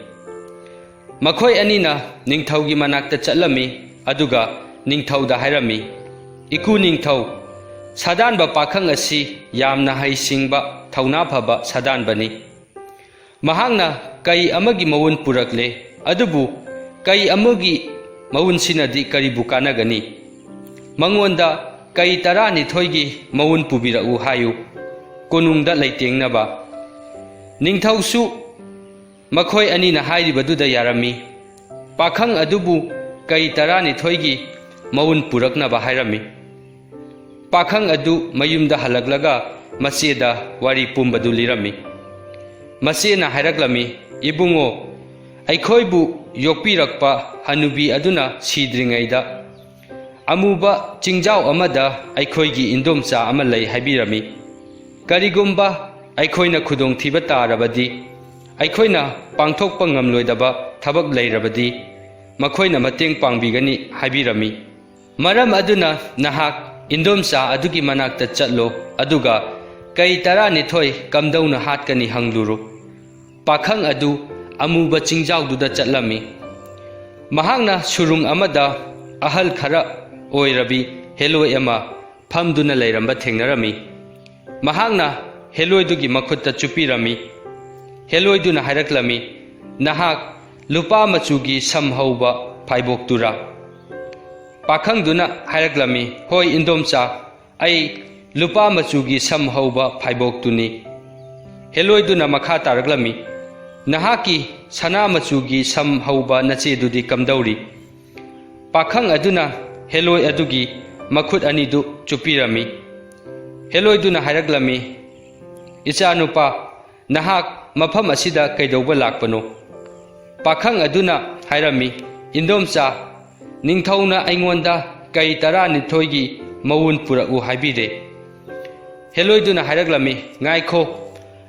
ꯃꯈꯣꯏ ꯑꯅꯤꯅ ꯅꯤꯡꯊꯧꯒꯤ ꯃꯅꯥꯛꯇ ꯆꯠꯂꯝꯃꯤ, ꯑꯗꯨꯒ ꯅꯤꯡꯊꯧꯗ ꯍꯥꯏꯔꯝꯃꯤ, "ꯏꯀꯨ ꯅꯤꯡꯊꯧ, ꯁꯥꯗꯥꯟꯕ ꯄꯥꯈꯪ ꯑꯁꯤ ꯌꯥꯝꯅ ꯍꯩꯁꯤꯡꯕ, ꯊꯧꯅꯥ ꯐꯕ ꯁꯥꯗꯥꯟꯕꯅꯤ꯫ ꯃꯍꯥꯛꯅ ꯀꯩ ꯑꯃꯒꯤ ꯃꯋꯨꯟ ꯄꯨꯔꯛꯂꯦ, ꯑꯗꯨꯕꯨ ꯀꯩ ꯑꯃꯒꯤ ꯃꯋꯨꯟꯁꯤꯅꯗꯤ ꯀꯔꯤꯕꯨ ꯀꯥꯟꯅꯒꯅꯤ? ꯃꯉꯣꯟꯗ ꯀꯩ ꯇꯔꯥꯅꯤꯊꯣꯏꯒꯤ ꯃꯋꯨꯟ ꯄꯨꯕꯤꯔꯛꯎ ꯍꯥꯏꯌꯨ, ꯀꯣꯅꯨꯡꯗ ꯂꯩꯇꯦꯡꯅꯕ꯫" ꯅꯤꯡꯊꯧꯁꯨ ꯃꯈꯣꯏ ꯑꯅꯤꯅ ꯍꯥꯏꯔꯤꯕꯗꯨꯗ ꯌꯥꯔꯝꯃꯤ꯫ ꯄꯥꯈꯪ ꯑꯗꯨꯕꯨ ꯀꯩ ꯇꯔꯥꯅꯤꯊꯣꯏꯒꯤ ꯃꯋꯨꯟ ꯄꯨꯔꯛꯅꯕ ꯍꯥꯏꯔꯝꯃꯤ꯫ ꯄꯥꯈꯪ ꯑꯗꯨ ꯃꯌꯨꯝꯗ ꯍꯜꯂꯛꯂꯒ ꯃꯆꯦꯗ ꯋꯥꯔꯤ ꯄꯨꯝꯕꯗꯨ ꯂꯤꯔꯝꯃꯤ꯫ ꯃꯆꯦꯅ ꯍꯥꯏꯔꯛꯂꯝꯃꯤ, "ꯏꯕꯨꯡꯉꯣ, ꯑꯩꯈꯣꯏꯕꯨ ꯌꯣꯛꯄꯤꯔꯛꯄ ꯍꯅꯨꯕꯤ ꯑꯗꯨꯅ ꯁꯤꯗ꯭ꯔꯤꯉꯩꯗ ꯑꯃꯨꯕ ꯆꯤꯡꯖꯥꯎ ꯑꯃꯗ ꯑꯩꯈꯣꯏꯒꯤ ꯏꯟꯗꯣꯝꯆꯥ ꯑꯃ ꯂꯩ ꯍꯥꯏꯕꯤꯔꯝꯃꯤ꯫ ꯀꯔꯤꯒꯨꯝꯕ ꯑꯩꯈꯣꯏꯅ ꯈꯨꯗꯣꯡꯊꯤꯕ ꯇꯥꯔꯕꯗꯤ, ꯑꯩꯈꯣꯏꯅ ꯄꯥꯡꯊꯣꯛꯄ ꯉꯝꯂꯣꯏꯗꯕ ꯊꯕꯛ ꯂꯩꯔꯕꯗꯤ, ꯃꯈꯣꯏꯅ ꯃꯇꯦꯡ ꯄꯥꯡꯕꯤꯒꯅꯤ" ꯍꯥꯏꯕꯤꯔꯝꯃꯤ꯫ ꯃꯔꯝ ꯑꯗꯨꯅ ꯅꯍꯥꯛ ꯏꯟꯗꯣꯝꯆꯥ ꯑꯗꯨꯒꯤ ꯃꯅꯥꯛꯇ ꯆꯠꯂꯣ, ꯑꯗꯨꯒ ꯀꯩ ꯇꯔꯥꯅꯤꯊꯣꯏ ꯀꯝꯗꯧꯅ ꯍꯥꯠꯀꯅꯤ ꯍꯪꯂꯨꯔꯨ꯫ ꯄꯥꯈꯪ ꯑꯗꯨ ꯑꯃꯨꯕ ꯆꯤꯡꯖꯥꯎꯗꯨꯗ ꯆꯠꯂꯝꯃꯤ꯫ ꯃꯍꯥꯛꯅ ꯁꯨꯔꯨꯡ ꯑꯃꯗ ꯑꯍꯜ ꯈꯔ ꯑꯣꯏꯔꯕꯤ ꯍꯦꯂꯣꯏ ꯑꯃ ꯐꯝꯗꯨꯅ ꯂꯩꯔꯝꯕ ꯊꯦꯡꯅꯔꯝꯃꯤ꯫ ꯃꯍꯥꯛꯅ ꯍꯦꯂꯣꯏꯗꯨꯒꯤ ꯃꯈꯨꯠꯇ ꯆꯨꯞꯄꯤꯔꯝꯃꯤ꯫ ꯍꯦꯂꯣꯏꯗꯨꯅ ꯍꯥꯏꯔꯛꯂꯝꯃꯤ, "ꯅꯍꯥꯛ ꯂꯨꯄꯥ ꯃꯆꯨꯒꯤ ꯁꯝ ꯍꯧꯕ ꯐꯥꯏꯕꯣꯛꯇꯨꯔꯥ?" ꯄꯥꯈꯪꯗꯨꯅ ꯍꯥꯏꯔꯛꯂꯝꯃꯤ, "ꯍꯣꯏ, ꯏꯟꯗꯣꯝꯆꯥ, ꯑꯩ ꯂꯨꯄꯥ ꯃꯆꯨꯒꯤ ꯁꯝ ꯍꯧꯕ ꯐꯥꯏꯕꯣꯛꯇꯨꯅꯤ꯫" ꯍꯦꯂꯣꯏꯗꯨꯅ ꯃꯈꯥ ꯇꯥꯔꯛꯂꯝꯃꯤ, "ꯅꯍꯥꯛꯀꯤ ꯁꯅꯥ ꯃꯆꯨꯒꯤ ꯁꯝ ꯍꯧꯕ ꯅꯆꯦꯗꯨꯗꯤ ꯀꯝꯗꯧꯔꯤ?" ꯄꯥꯈꯪ ꯑꯗꯨꯅ ꯍꯦꯂꯣꯏ ꯑꯗꯨꯒꯤ ꯃꯈꯨꯠ ꯑꯅꯤꯗꯨ ꯆꯨꯞꯄꯤꯔꯝꯃꯤ꯫ ꯍꯦꯂꯣꯏꯗꯨꯅ ꯍꯥꯏꯔꯛꯂꯝꯃꯤ, "ꯏꯆꯥꯅꯨꯄꯥ, ꯅꯍꯥꯛ ꯃꯐꯝ ꯑꯁꯤꯗ ꯀꯩꯗꯧꯕ ꯂꯥꯛꯄꯅꯣ?" ꯄꯥꯈꯪ ꯑꯗꯨꯅ ꯍꯥꯏꯔꯝꯃꯤ, "ꯏꯟꯗꯣꯝꯆꯥ, ꯅꯤꯡꯊꯧꯅ ꯑꯩꯉꯣꯟꯗ ꯀꯩ ꯇꯔꯥꯅꯤꯊꯣꯏꯒꯤ ꯃꯋꯨꯟ ꯄꯨꯔꯛꯎ ꯍꯥꯏꯕꯤꯔꯦ꯫" ꯍꯦꯂꯣꯏꯗꯨꯅ ꯍꯥꯏꯔꯛꯂꯝꯃꯤ, "ꯉꯥꯏꯈꯣ,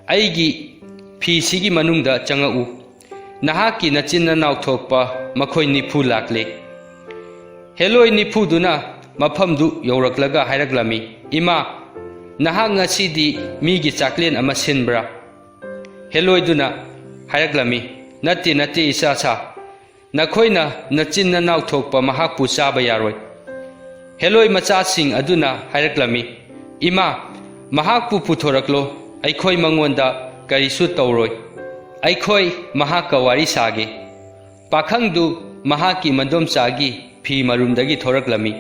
ꯑꯩꯒꯤ ꯐꯤꯁꯤꯒꯤ ꯃꯅꯨꯡꯗ ꯆꯪꯉꯛꯎ꯫ ꯅꯍꯥꯛꯀꯤ ꯅꯆꯤꯟ ꯅꯅꯥꯎ ꯊꯣꯛꯄ ꯃꯈꯣꯏ ꯅꯤꯐꯨ ꯂꯥꯛꯂꯦ꯫" ꯍꯦꯂꯣꯏ ꯅꯤꯐꯨꯗꯨꯅ ꯃꯐꯝꯗꯨ ꯌꯧꯔꯛꯂꯒ ꯍꯥꯏꯔꯛꯂꯝꯃꯤ, "ꯏꯃꯥ, ꯅꯍꯥꯛ ꯉꯁꯤꯗꯤ ꯃꯤꯒꯤ ꯆꯥꯛꯂꯦꯟ ꯑꯃ ꯁꯤꯟꯕ꯭ꯔꯥ?" ꯍꯦꯂꯣꯏꯗꯨꯅ ꯍꯥꯏꯔꯛꯂꯝꯃꯤ, "ꯅꯠꯇꯦ, ꯅꯠꯇꯦ, ꯏꯆꯥꯁꯥ, ꯅꯈꯣꯏꯅ ꯅꯆꯤꯟ ꯅꯅꯥꯎ ꯊꯣꯛꯄ ꯃꯍꯥꯛꯄꯨ ꯆꯥꯕ ꯌꯥꯔꯣꯏ꯫" ꯍꯦꯂꯣꯏ ꯃꯆꯥꯁꯤꯡ ꯑꯗꯨꯅ ꯍꯥꯏꯔꯛꯂꯝꯃꯤ, "ꯏꯃꯥ, ꯃꯍꯥꯛꯄꯨ ꯄꯨꯊꯣꯔꯛꯂꯣ, ꯑꯩꯈꯣꯏ ꯃꯉꯣꯟꯗ ꯀꯔꯤꯁꯨ ꯇꯧꯔꯣꯏ꯫ ꯑꯩꯈꯣꯏ ꯃꯍꯥꯛꯀ ꯋꯥꯔꯤ ꯁꯥꯒꯦ꯫" ꯄꯥꯈꯪꯗꯨ ꯃꯍꯥꯛꯀꯤ ꯃꯗꯣꯝꯆꯥꯒꯤ ꯐꯤ ꯃꯔꯨꯝꯗꯒꯤ ꯊꯣꯔꯛꯂꯝꯃꯤ꯫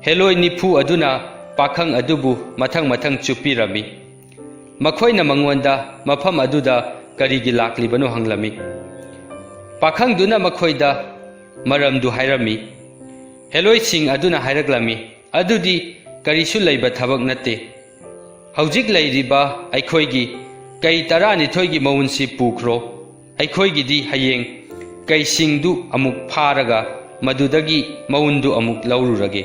ꯍꯦꯂꯣꯏ ꯅꯤꯐꯨ ꯑꯗꯨꯅ ꯄꯥꯈꯪ ꯑꯗꯨꯕꯨ ꯃꯊꯪ ꯃꯊꯪ ꯆꯨꯞꯄꯤꯔꯝꯃꯤ꯫ ꯃꯈꯣꯏꯅ ꯃꯉꯣꯟꯗ ꯃꯐꯝ ꯑꯗꯨꯗ ꯀꯔꯤꯒꯤ ꯂꯥꯛꯂꯤꯕꯅꯣ ꯍꯪꯂꯝꯃꯤ꯫ ꯄꯥꯈꯪꯗꯨꯅ ꯃꯈꯣꯏꯗ ꯃꯔꯝꯗꯨ ꯍꯥꯏꯔꯝꯃꯤ꯫ ꯍꯦꯂꯣꯏꯁꯤꯡ ꯑꯗꯨꯅ ꯍꯥꯏꯔꯛꯂꯝꯃꯤ, "ꯑꯗꯨꯗꯤ ꯀꯔꯤꯁꯨ ꯂꯩꯕ ꯊꯕꯛ ꯅꯠꯇꯦ꯫ ꯍꯧꯖꯤꯛ ꯂꯩꯔꯤꯕ ꯑꯩꯈꯣꯏꯒꯤ ꯀꯩ ꯇꯔꯥꯅꯤꯊꯣꯏꯒꯤ ꯃꯎꯟꯁꯤ ꯄꯨꯈ꯭ꯔꯣ꯫ ꯑꯩꯈꯣꯏꯒꯤꯗꯤ ꯍꯌꯦꯡ ꯀꯩꯁꯤꯡꯗꯨ ꯑꯃꯨꯛ ꯐꯥꯔꯒ ꯃꯗꯨꯗꯒꯤ ꯃꯎꯟꯗꯨ ꯑꯃꯨꯛ ꯂꯧꯔꯨꯔꯒꯦ꯫"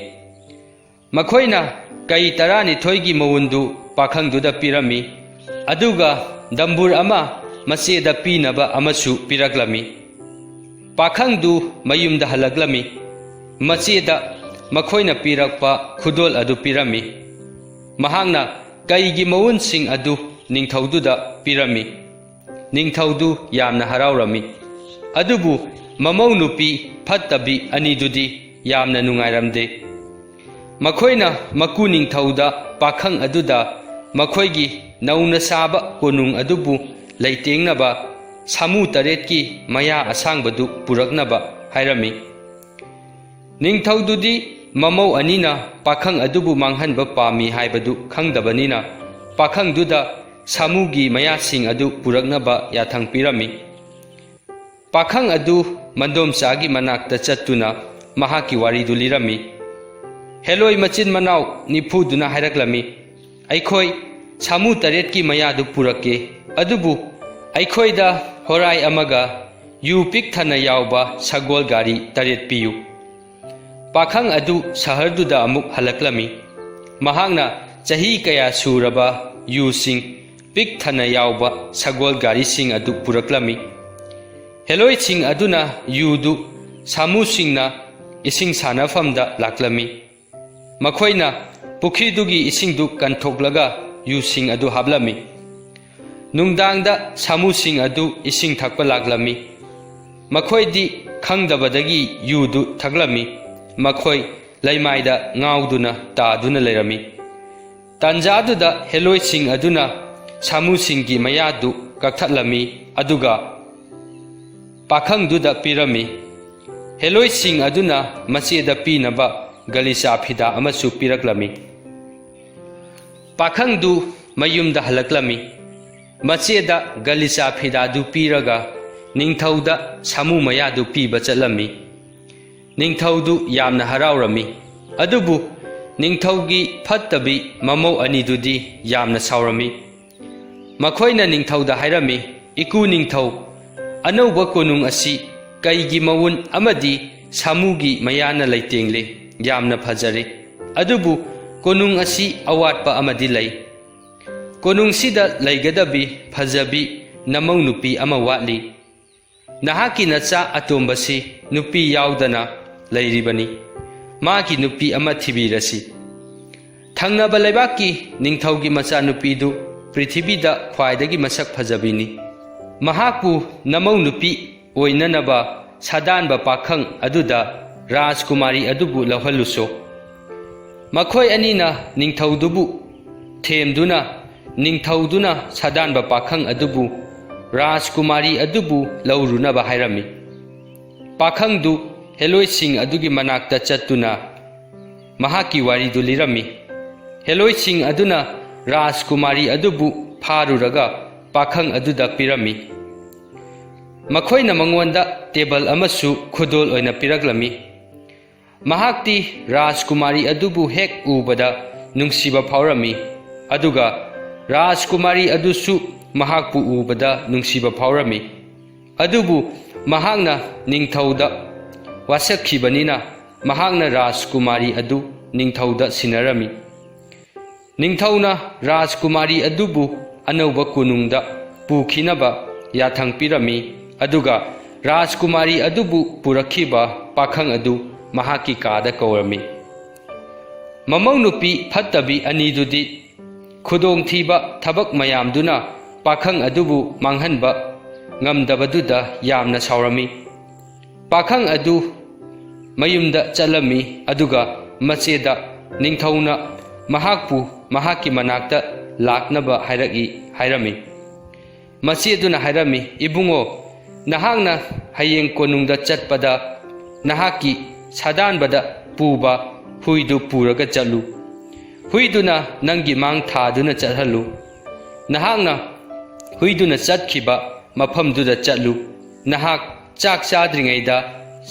ꯃꯈꯣꯏꯅ ꯀꯩ ꯇꯔꯥꯅꯤꯊꯣꯏꯒꯤ ꯃꯎꯟꯗꯨ ꯄꯥꯈꯪꯗꯨꯗ ꯄꯤꯔꯝꯃꯤ, ꯑꯗꯨꯒ ꯗꯝꯕꯨꯔ ꯑꯃ ꯃꯆꯦꯗ ꯄꯤꯅꯕ ꯑꯃꯁꯨ ꯄꯤꯔꯛꯂꯝꯃꯤ꯫ ꯄꯥꯈꯪꯗꯨ ꯃꯌꯨꯝꯗ ꯍꯜꯂꯛꯂꯝꯃꯤ꯫ ꯃꯆꯦꯗ ꯃꯈꯣꯏꯅ ꯄꯤꯔꯛꯄ ꯈꯨꯗꯣꯜ ꯑꯗꯨ ꯄꯤꯔꯝꯃꯤ꯫ ꯃꯍꯥꯛꯅ ꯀꯩꯒꯤ ꯃꯎꯟꯁꯤꯡ ꯑꯗꯨ ꯅꯤꯡꯊꯧꯗꯨꯗ ꯄꯤꯔꯝꯃꯤ꯫ ꯅꯤꯡꯊꯧꯗꯨ ꯌꯥꯝꯅ ꯍꯔꯥꯎꯔꯝꯃꯤ꯫ ꯑꯗꯨꯕꯨ ꯃꯃꯧ ꯅꯨꯄꯤ ꯐꯠꯇꯕꯤ ꯑꯅꯤꯗꯨꯗꯤ ꯌꯥꯝꯅ ꯅꯨꯡꯉꯥꯏꯔꯝꯗꯦ꯫ ꯃꯈꯣꯏꯅ ꯃꯀꯨ ꯅꯤꯡꯊꯧꯗ ꯄꯥꯈꯪ ꯑꯗꯨꯗ ꯃꯈꯣꯏꯒꯤ ꯅꯧꯅ ꯁꯥꯕ ꯀꯣꯅꯨꯡ ꯑꯗꯨꯕꯨ ꯂꯩꯇꯦꯡꯅꯕ ꯁꯥꯃꯨ ꯇꯔꯦꯠꯀꯤ ꯃꯌꯥ ꯑꯁꯥꯡꯕꯗꯨ ꯄꯨꯔꯛꯅꯕ ꯍꯥꯏꯔꯝꯃꯤ꯫ ꯅꯤꯡꯊꯧꯗꯨꯗꯤ ꯃꯃꯧ ꯑꯅꯤꯅ ꯄꯥꯈꯪ ꯑꯗꯨꯕꯨ ꯃꯥꯡꯍꯟꯕ ꯄꯥꯝꯃꯤ ꯍꯥꯏꯕꯗꯨ ꯈꯪꯗꯕꯅꯤꯅ, ꯄꯥꯈꯪꯗꯨꯗ ꯁꯥꯃꯨꯒꯤ ꯃꯌꯥꯁꯤꯡ ꯑꯗꯨ ꯄꯨꯔꯛꯅꯕ ꯌꯥꯊꯪ ꯄꯤꯔꯝꯃꯤ꯫ ꯄꯥꯈꯪ ꯑꯗꯨ ꯃꯟꯗꯣꯝꯆꯥꯒꯤ ꯃꯅꯥꯛꯇ ꯆꯠꯇꯨꯅ ꯃꯍꯥꯛꯀꯤ ꯋꯥꯔꯤꯗꯨ ꯂꯤꯔꯝꯃꯤ꯫ ꯍꯦꯂꯣꯏ ꯃꯆꯤꯟ ꯃꯅꯥꯎ ꯅꯤꯐꯨꯗꯨꯅ ꯍꯥꯏꯔꯛꯂꯝꯃꯤ, "ꯑꯩꯈꯣꯏ ꯁꯥꯃꯨ ꯇꯔꯦꯠꯀꯤ ꯃꯌꯥꯗꯨ ꯄꯨꯔꯛꯀꯦ, ꯑꯗꯨꯕꯨ ꯑꯩꯈꯣꯏꯗ ꯍꯣꯔꯥꯏ ꯑꯃꯒ ꯌꯨ ꯄꯤꯛ ꯊꯟꯅ ꯌꯥꯎꯕ ꯁꯒꯣꯜ ꯒꯥꯔꯤ ꯇꯔꯦꯠ ꯄꯤꯌꯨ꯫" ꯄꯥꯈꯪ ꯑꯗꯨ ꯁꯍꯔꯗꯨꯗ ꯑꯃꯨꯛ ꯍꯜꯂꯛꯂꯝꯃꯤ꯫ ꯃꯍꯥꯛꯅ ꯆꯍꯤ ꯀꯌꯥ ꯁꯨꯔꯕ ꯌꯨꯁꯤꯡ ꯄꯤꯛ ꯊꯟꯅ ꯌꯥꯎꯕ ꯁꯒꯣꯜ ꯒꯥꯔꯤꯁꯤꯡ ꯑꯗꯨ ꯄꯨꯔꯛꯂꯝꯃꯤ꯫ ꯍꯦꯂꯣꯏꯁꯤꯡ ꯑꯗꯨꯅ ꯌꯨꯗꯨ ꯁꯥꯃꯨꯁꯤꯡꯅ ꯏꯁꯤꯡ ꯁꯥꯟꯅꯐꯝꯗ ꯂꯥꯛꯂꯝꯃꯤ꯫ ꯃꯈꯣꯏꯅ ꯄꯨꯈ꯭ꯔꯤꯗꯨꯒꯤ ꯏꯁꯤꯡꯗꯨ ꯀꯟꯊꯣꯛꯂꯒ ꯌꯨꯁꯤꯡ ꯑꯗꯨ ꯍꯥꯞꯂꯝꯃꯤ꯫ ꯅꯨꯡꯗꯥꯡꯗ ꯁꯥꯃꯨꯁꯤꯡ ꯑꯗꯨ ꯏꯁꯤꯡ ꯊꯛꯄ ꯂꯥꯛꯂꯝꯃꯤ꯫ ꯃꯈꯣꯏꯗꯤ ꯈꯪꯗꯕꯗꯒꯤ ꯌꯨꯗꯨ ꯊꯛꯂꯝꯃꯤ꯫ ꯃꯈꯣꯏ ꯂꯩꯃꯥꯏꯗ ꯉꯥꯎꯗꯨꯅ ꯇꯥꯗꯨꯅ ꯂꯩꯔꯝꯃꯤ꯫ ꯇꯥꯟꯖꯥꯗꯨꯗ ꯍꯦꯂꯣꯏꯁꯤꯡ ꯑꯗꯨꯅ ꯁꯥꯃꯨꯁꯤꯡꯒꯤ ꯃꯌꯥꯗꯨ ꯀꯛꯊꯠꯂꯝꯃꯤ, ꯑꯗꯨꯒ ꯄꯥꯈꯪꯗꯨꯗ ꯄꯤꯔꯝꯃꯤ꯫ ꯍꯦꯂꯣꯏꯁꯤꯡ ꯑꯗꯨꯅ ꯃꯆꯦꯗ ꯄꯤꯅꯕ ꯒꯂꯤꯆꯥ ꯐꯤꯗꯥ ꯑꯃꯁꯨ ꯄꯤꯔꯛꯂꯝꯃꯤ꯫ ꯄꯥꯈꯪꯗꯨ ꯃꯌꯨꯝꯗ ꯍꯜꯂꯛꯂꯝꯃꯤ꯫ ꯃꯆꯦꯗ ꯒꯂꯤꯆꯥ ꯐꯤꯗꯥꯗꯨ ꯄꯤꯔꯒ ꯅꯤꯡꯊꯧꯗ ꯁꯥꯃꯨ ꯃꯌꯥꯗꯨ ꯄꯤꯕ ꯆꯠꯂꯝꯃꯤ꯫ ꯅꯤꯡꯊꯧꯗꯨ ꯌꯥꯝꯅ ꯍꯔꯥꯎꯔꯝꯃꯤ꯫ ꯑꯗꯨꯕꯨ ꯅꯤꯡꯊꯧꯒꯤ ꯐꯠꯇꯕꯤ ꯃꯃꯧ ꯑꯅꯤꯗꯨꯗꯤ ꯌꯥꯝꯅ ꯁꯥꯎꯔꯝꯃꯤ꯫ ꯃꯈꯣꯏꯅ ꯅꯤꯡꯊꯧꯗ ꯍꯥꯏꯔꯝꯃꯤ, "ꯏꯀꯨ ꯅꯤꯡꯊꯧ, ꯑꯅꯧꯕ ꯀꯣꯅꯨꯡ ꯑꯁꯤ ꯀꯩꯒꯤ ꯃꯋꯨꯟ ꯑꯃꯗꯤ ꯁꯥꯃꯨꯒꯤ ꯃꯌꯥꯅ ꯂꯩꯇꯦꯡꯂꯦ, ꯌꯥꯝꯅ ꯐꯖꯔꯦ꯫ ꯑꯗꯨꯕꯨ ꯀꯣꯅꯨꯡ ꯑꯁꯤ ꯑꯋꯥꯠꯄ ꯑꯃꯗꯤ ꯂꯩ꯫ ꯀꯣꯅꯨꯡꯁꯤꯗ ꯂꯩꯒꯗꯕꯤ ꯐꯖꯕꯤ ꯅꯃꯧ ꯅꯨꯄꯤ ꯑꯃ ꯋꯥꯠꯂꯤ꯫ ꯅꯍꯥꯛꯀꯤ ꯅꯆꯥ ꯑꯇꯣꯝꯕꯁꯤ ꯅꯨꯄꯤ ꯌꯥꯎꯗꯅ ꯂꯩꯔꯤꯕꯅꯤ꯫ ꯃꯥꯒꯤ ꯅꯨꯄꯤ ꯑꯃ ꯊꯤꯕꯤꯔꯁꯤ꯫ ꯊꯪꯅꯕ ꯂꯩꯕꯥꯛꯀꯤ ꯅꯤꯡꯊꯧꯒꯤ ꯃꯆꯥꯅꯨꯄꯤꯗꯨ ꯄ꯭ꯔꯤꯊꯤꯕꯤꯗ ꯈ꯭ꯋꯥꯏꯗꯒꯤ ꯃꯁꯛ ꯐꯖꯕꯤꯅꯤ꯫ ꯃꯍꯥꯛꯄꯨ ꯅꯃꯧ ꯅꯨꯄꯤ ꯑꯣꯏꯅꯅꯕ ꯁꯥꯗꯥꯟꯕ ꯄꯥꯈꯪ ꯑꯗꯨꯗ ꯔꯥꯖꯀꯨꯃꯥꯔꯤ ꯑꯗꯨꯕꯨ ꯂꯧꯍꯜꯂꯨꯁꯣ꯫" ꯃꯈꯣꯏ ꯑꯅꯤꯅ ꯅꯤꯡꯊꯧꯗꯨꯕꯨ ꯊꯦꯝꯗꯨꯅ, ꯅꯤꯡꯊꯧꯗꯨꯅ ꯁꯥꯗꯥꯟꯕ ꯄꯥꯈꯪ ꯑꯗꯨꯕꯨ ꯔꯥꯖꯀꯨꯃꯥꯔꯤ ꯑꯗꯨꯕꯨ ꯂꯧꯔꯨꯅꯕ ꯍꯥꯏꯔꯝꯃꯤ꯫ ꯄꯥꯈꯪꯗꯨ ꯍꯦꯂꯣꯏꯁꯤꯡ ꯑꯗꯨꯒꯤ ꯃꯅꯥꯛꯇ ꯆꯠꯇꯨꯅ ꯃꯍꯥꯛꯀꯤ ꯋꯥꯔꯤꯗꯨ ꯂꯤꯔꯝꯃꯤ꯫ ꯍꯦꯂꯣꯏꯁꯤꯡ ꯑꯗꯨꯅ ꯔꯥꯖꯀꯨꯃꯥꯔꯤ ꯑꯗꯨꯕꯨ ꯐꯥꯔꯨꯔꯒ ꯄꯥꯈꯪ ꯑꯗꯨꯗ ꯄꯤꯔꯝꯃꯤ꯫ ꯃꯈꯣꯏꯅ ꯃꯉꯣꯟꯗ ꯇꯦꯕꯜ ꯑꯃꯁꯨ ꯈꯨꯗꯣꯜ ꯑꯣꯏꯅ ꯄꯤꯔꯛꯂꯝꯃꯤ꯫ ꯃꯍꯥꯛꯇꯤ ꯔꯥꯖꯀꯨꯃꯥꯔꯤ ꯑꯗꯨꯕꯨ ꯍꯦꯛ ꯎꯕꯗ ꯅꯨꯡꯁꯤꯕ ꯐꯥꯎꯔꯝꯃꯤ, ꯑꯗꯨꯒ ꯔꯥꯖꯀꯨꯃꯥꯔꯤ ꯑꯗꯨꯁꯨ ꯃꯍꯥꯛꯄꯨ ꯎꯕꯗ ꯅꯨꯡꯁꯤꯕ ꯐꯥꯎꯔꯝꯃꯤ꯫ ꯑꯗꯨꯕꯨ ꯃꯍꯥꯛꯅ ꯅꯤꯡꯊꯧꯗ ꯋꯥꯁꯛꯈꯤꯕꯅꯤꯅ, ꯃꯍꯥꯛꯅ ꯔꯥꯖꯀꯨꯃꯥꯔꯤ ꯑꯗꯨ ꯅꯤꯡꯊꯧꯗ ꯁꯤꯟꯅꯔꯝꯃꯤ꯫ ꯅꯤꯡꯊꯧꯅ ꯔꯥꯖꯀꯨꯃꯥꯔꯤ ꯑꯗꯨꯕꯨ ꯑꯅꯧꯕ ꯀꯣꯅꯨꯡꯗ ꯄꯨꯈꯤꯅꯕ ꯌꯥꯊꯪ ꯄꯤꯔꯝꯃꯤ, ꯑꯗꯨꯒ ꯔꯥꯖꯀꯨꯃꯥꯔꯤ ꯑꯗꯨꯕꯨ ꯄꯨꯔꯛꯈꯤꯕ ꯄꯥꯈꯪ ꯑꯗꯨ ꯃꯍꯥꯛꯀꯤ ꯀꯥꯗ ꯀꯧꯔꯝꯃꯤ꯫ ꯃꯃꯧ ꯅꯨꯄꯤ ꯐꯠꯇꯕꯤ ꯑꯅꯤꯗꯨꯗꯤ ꯈꯨꯗꯣꯡꯊꯤꯕ ꯊꯕꯛ ꯃꯌꯥꯝꯗꯨꯅ ꯄꯥꯈꯪ ꯑꯗꯨꯕꯨ ꯃꯥꯡꯍꯟꯕ ꯉꯝꯗꯕꯗꯨꯗ ꯌꯥꯝꯅ ꯁꯥꯎꯔꯝꯃꯤ꯫ ꯄꯥꯈꯪ ꯑꯗꯨ ꯃꯌꯨꯝꯗ ꯆꯠꯂꯝꯃꯤ, ꯑꯗꯨꯒ ꯃꯆꯦꯗ ꯅꯤꯡꯊꯧꯅ ꯃꯍꯥꯛꯄꯨ ꯃꯍꯥꯛꯀꯤ ꯃꯅꯥꯛꯇ ꯂꯥꯛꯅꯕ ꯍꯥꯏꯔꯛꯏ ꯍꯥꯏꯔꯝꯃꯤ꯫ ꯃꯆꯦꯗꯨꯅ ꯍꯥꯏꯔꯝꯃꯤ, "ꯏꯕꯨꯡꯉꯣ, ꯅꯍꯥꯛꯅ ꯍꯌꯦꯡ ꯀꯣꯅꯨꯡꯗ ꯆꯠꯄꯗ ꯅꯍꯥꯛꯀꯤ ꯁꯥꯗꯥꯟꯕꯗ ꯄꯨꯕ ꯍꯨꯏꯗꯨ ꯄꯨꯔꯒ ꯆꯠꯂꯨ꯫ ꯍꯨꯏꯗꯨꯅ ꯅꯪꯒꯤ ꯃꯥꯡ ꯊꯥꯗꯨꯅ ꯆꯠꯍꯜꯂꯨ꯫ ꯅꯍꯥꯛꯅ ꯍꯨꯏꯗꯨꯅ ꯆꯠꯈꯤꯕ ꯃꯐꯝꯗꯨꯗ ꯆꯠꯂꯨ꯫ ꯅꯍꯥꯛ ꯆꯥꯛ ꯆꯥꯗ꯭ꯔꯤꯉꯩꯗ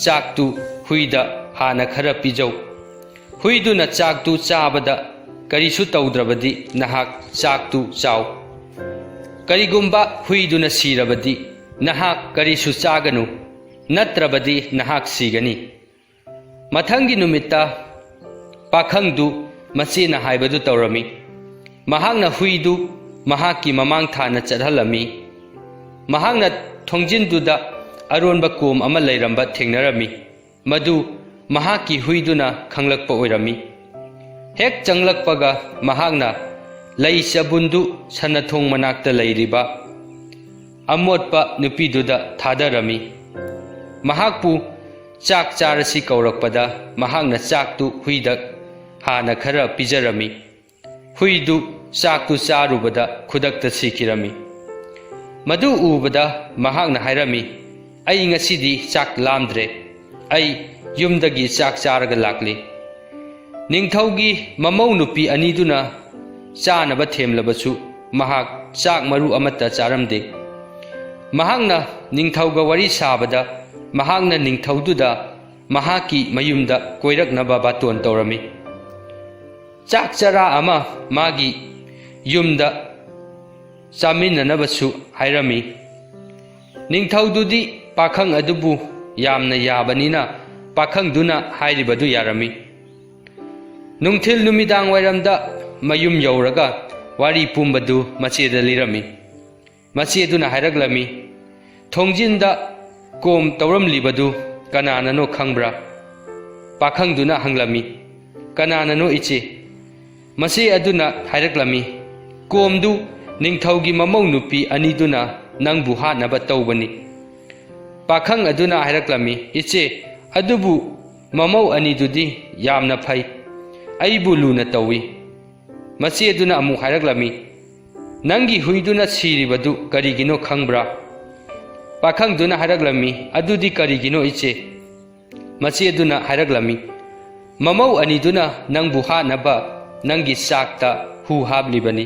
ꯆꯥꯛꯇꯨ ꯍꯨꯏꯗ ꯍꯥꯟꯅ ꯈꯔ ꯄꯤꯖꯧ꯫ ꯍꯨꯏꯗꯨꯅ ꯆꯥꯛꯇꯨ ꯆꯥꯕꯗ ꯀꯔꯤꯁꯨ ꯇꯧꯗ꯭ꯔꯕꯗꯤ ꯅꯍꯥꯛ ꯆꯥꯛꯇꯨ ꯆꯥꯎ꯫ ꯀꯔꯤꯒꯨꯝꯕ ꯍꯨꯏꯗꯨꯅ ꯁꯤꯔꯕꯗꯤ ꯅꯍꯥꯛ ꯀꯔꯤꯁꯨ ꯆꯥꯒꯅꯨ, ꯅꯠꯇ꯭ꯔꯕꯗꯤ ꯅꯍꯥꯛ ꯁꯤꯒꯅꯤ꯫" ꯃꯊꯪꯒꯤ ꯅꯨꯃꯤꯠꯇ ꯄꯥꯈꯪꯗꯨ ꯃꯆꯦꯅ ꯍꯥꯏꯕꯗꯨ ꯇꯧꯔꯝꯃꯤ꯫ ꯃꯍꯥꯛꯅ ꯍꯨꯏꯗꯨ ꯃꯍꯥꯛꯀꯤ ꯃꯃꯥꯡ ꯊꯥꯅ ꯆꯠꯍꯜꯂꯝꯃꯤ꯫ ꯃꯍꯥꯛꯅ ꯊꯣꯡꯖꯤꯟꯗꯨꯗ ꯑꯔꯣꯟꯕ ꯀꯣꯝ ꯑꯃ ꯂꯩꯔꯝꯕ ꯊꯦꯡꯅꯔꯝꯃꯤ꯫ ꯃꯗꯨ ꯃꯍꯥꯛꯀꯤ ꯍꯨꯏꯗꯨꯅ ꯈꯪꯂꯛꯄ ꯑꯣꯏꯔꯝꯃꯤ꯫ ꯍꯦꯛ ꯆꯪꯂꯛꯄꯒ ꯃꯍꯥꯛꯅ ꯂꯩ ꯆꯕꯨꯟꯗꯨ ꯁꯅꯊꯣꯡ ꯃꯅꯥꯛꯇ ꯂꯩꯔꯤꯕ ꯑꯃꯣꯠꯄ ꯅꯨꯄꯤꯗꯨꯗ ꯊꯥꯗꯔꯝꯃꯤ꯫ ꯃꯍꯥꯛꯄꯨ ꯆꯥꯛ ꯆꯥꯔꯁꯤ ꯀꯧꯔꯛꯄꯗ ꯃꯍꯥꯛꯅ ꯆꯥꯛꯇꯨ ꯍꯨꯏꯗ ꯍꯥꯟꯅ ꯈꯔ ꯄꯤꯖꯔꯝꯃꯤ꯫ ꯍꯨꯏꯗꯨ ꯆꯥꯛꯇꯨ ꯆꯥꯔꯨꯕꯗ ꯈꯨꯗꯛꯇ ꯁꯤꯈꯤꯔꯝꯃꯤ꯫ ꯃꯗꯨ ꯎꯕꯗ ꯃꯍꯥꯛꯅ ꯍꯥꯏꯔꯝꯃꯤ, "ꯑꯩ ꯉꯁꯤꯗꯤ ꯆꯥꯛ ꯂꯥꯝꯗ꯭ꯔꯦ꯫ ꯑꯩ ꯌꯨꯝꯗꯒꯤ ꯆꯥꯛ ꯆꯥꯔꯒ ꯂꯥꯛꯂꯤ꯫" ꯅꯤꯡꯊꯧꯒꯤ ꯃꯃꯧ ꯅꯨꯄꯤ ꯑꯅꯤꯗꯨꯅ ꯆꯥꯅꯕ ꯊꯦꯝꯂꯕꯁꯨ ꯃꯍꯥꯛ ꯆꯥꯛ ꯃꯔꯨ ꯑꯃꯠꯇ ꯆꯥꯔꯝꯗꯦ꯫ ꯃꯍꯥꯛꯅ ꯅꯤꯡꯊꯧꯒ ꯋꯥꯔꯤ ꯁꯥꯕꯗ ꯃꯍꯥꯛꯅ ꯅꯤꯡꯊꯧꯗꯨꯗ ꯃꯍꯥꯛꯀꯤ ꯃꯌꯨꯝꯗ ꯀꯣꯏꯔꯛꯅꯕ ꯕꯥꯇꯣꯟ ꯇꯧꯔꯝꯃꯤ꯫ ꯆꯥꯛ ꯆꯔꯥ ꯑꯃ ꯃꯥꯒꯤ ꯌꯨꯝꯗ ꯆꯥꯃꯤꯟꯅꯅꯕꯁꯨ ꯍꯥꯏꯔꯝꯃꯤ꯫ ꯅꯤꯡꯊꯧꯗꯨꯗꯤ ꯄꯥꯈꯪ ꯑꯗꯨꯕꯨ ꯌꯥꯝꯅ ꯌꯥꯕꯅꯤꯅ ꯄꯥꯈꯪꯗꯨꯅ ꯍꯥꯏꯔꯤꯕꯗꯨ ꯌꯥꯔꯝꯃꯤ꯫ ꯅꯨꯡꯊꯤꯜ ꯅꯨꯃꯤꯗꯥꯡ ꯋꯥꯏꯔꯝꯗ ꯃꯌꯨꯝ ꯌꯧꯔꯒ ꯋꯥꯔꯤ ꯄꯨꯝꯕꯗꯨ ꯃꯆꯦꯗ ꯂꯤꯔꯝꯃꯤ꯫ ꯃꯆꯦꯗꯨꯅ ꯍꯥꯏꯔꯛꯂꯝꯃꯤ, "ꯊꯣꯡꯖꯤꯟꯗ ꯀꯣꯝ ꯇꯧꯔꯝꯂꯤꯕꯗꯨ ꯀꯅꯥꯅꯅꯣ ꯈꯪꯕ꯭ꯔꯥ?" ꯄꯥꯈꯪꯗꯨꯅ ꯍꯪꯂꯝꯃꯤ, "ꯀꯅꯥꯅꯅꯣ, ꯏꯆꯦ?" ꯃꯆꯦ ꯑꯗꯨꯅ ꯍꯥꯏꯔꯛꯂꯝꯃꯤ, "ꯀꯣꯝꯗꯨ ꯅꯤꯡꯊꯧꯒꯤ ꯃꯃꯧ ꯅꯨꯄꯤ ꯑꯅꯤꯗꯨꯅ ꯅꯪꯕꯨ ꯍꯥꯠꯅꯕ ꯇꯧꯕꯅꯤ꯫" ꯄꯥꯈꯪ ꯑꯗꯨꯅ ꯍꯥꯏꯔꯛꯂꯝꯃꯤ, "ꯏꯆꯦ, ꯑꯗꯨꯕꯨ ꯃꯃꯧ ꯑꯅꯤꯗꯨꯗꯤ ꯌꯥꯝꯅ ꯐꯩ, ꯑꯩꯕꯨ ꯂꯨꯅ ꯇꯧꯏ꯫" ꯃꯆꯦ ꯑꯗꯨꯅ ꯑꯃꯨꯛ ꯍꯥꯏꯔꯛꯂꯝꯃꯤ, "ꯅꯪꯒꯤ ꯍꯨꯏꯗꯨꯅ ꯁꯤꯔꯤꯕꯗꯨ ꯀꯔꯤꯒꯤꯅꯣ ꯈꯪꯕ꯭ꯔꯥ?" ꯄꯥꯈꯪꯗꯨꯅ ꯍꯥꯏꯔꯛꯂꯝꯃꯤ, "ꯑꯗꯨꯗꯤ ꯀꯔꯤꯒꯤꯅꯣ, ꯏꯆꯦ?" ꯃꯆꯦ ꯑꯗꯨꯅ ꯍꯥꯏꯔꯛꯂꯝꯃꯤ, "ꯃꯃꯧ ꯑꯅꯤꯗꯨꯅ ꯅꯪꯕꯨ ꯍꯥꯠꯅꯕ ꯅꯪꯒꯤ ꯆꯥꯛꯇ ꯍꯨ ꯍꯥꯞꯂꯤꯕꯅꯤ꯫"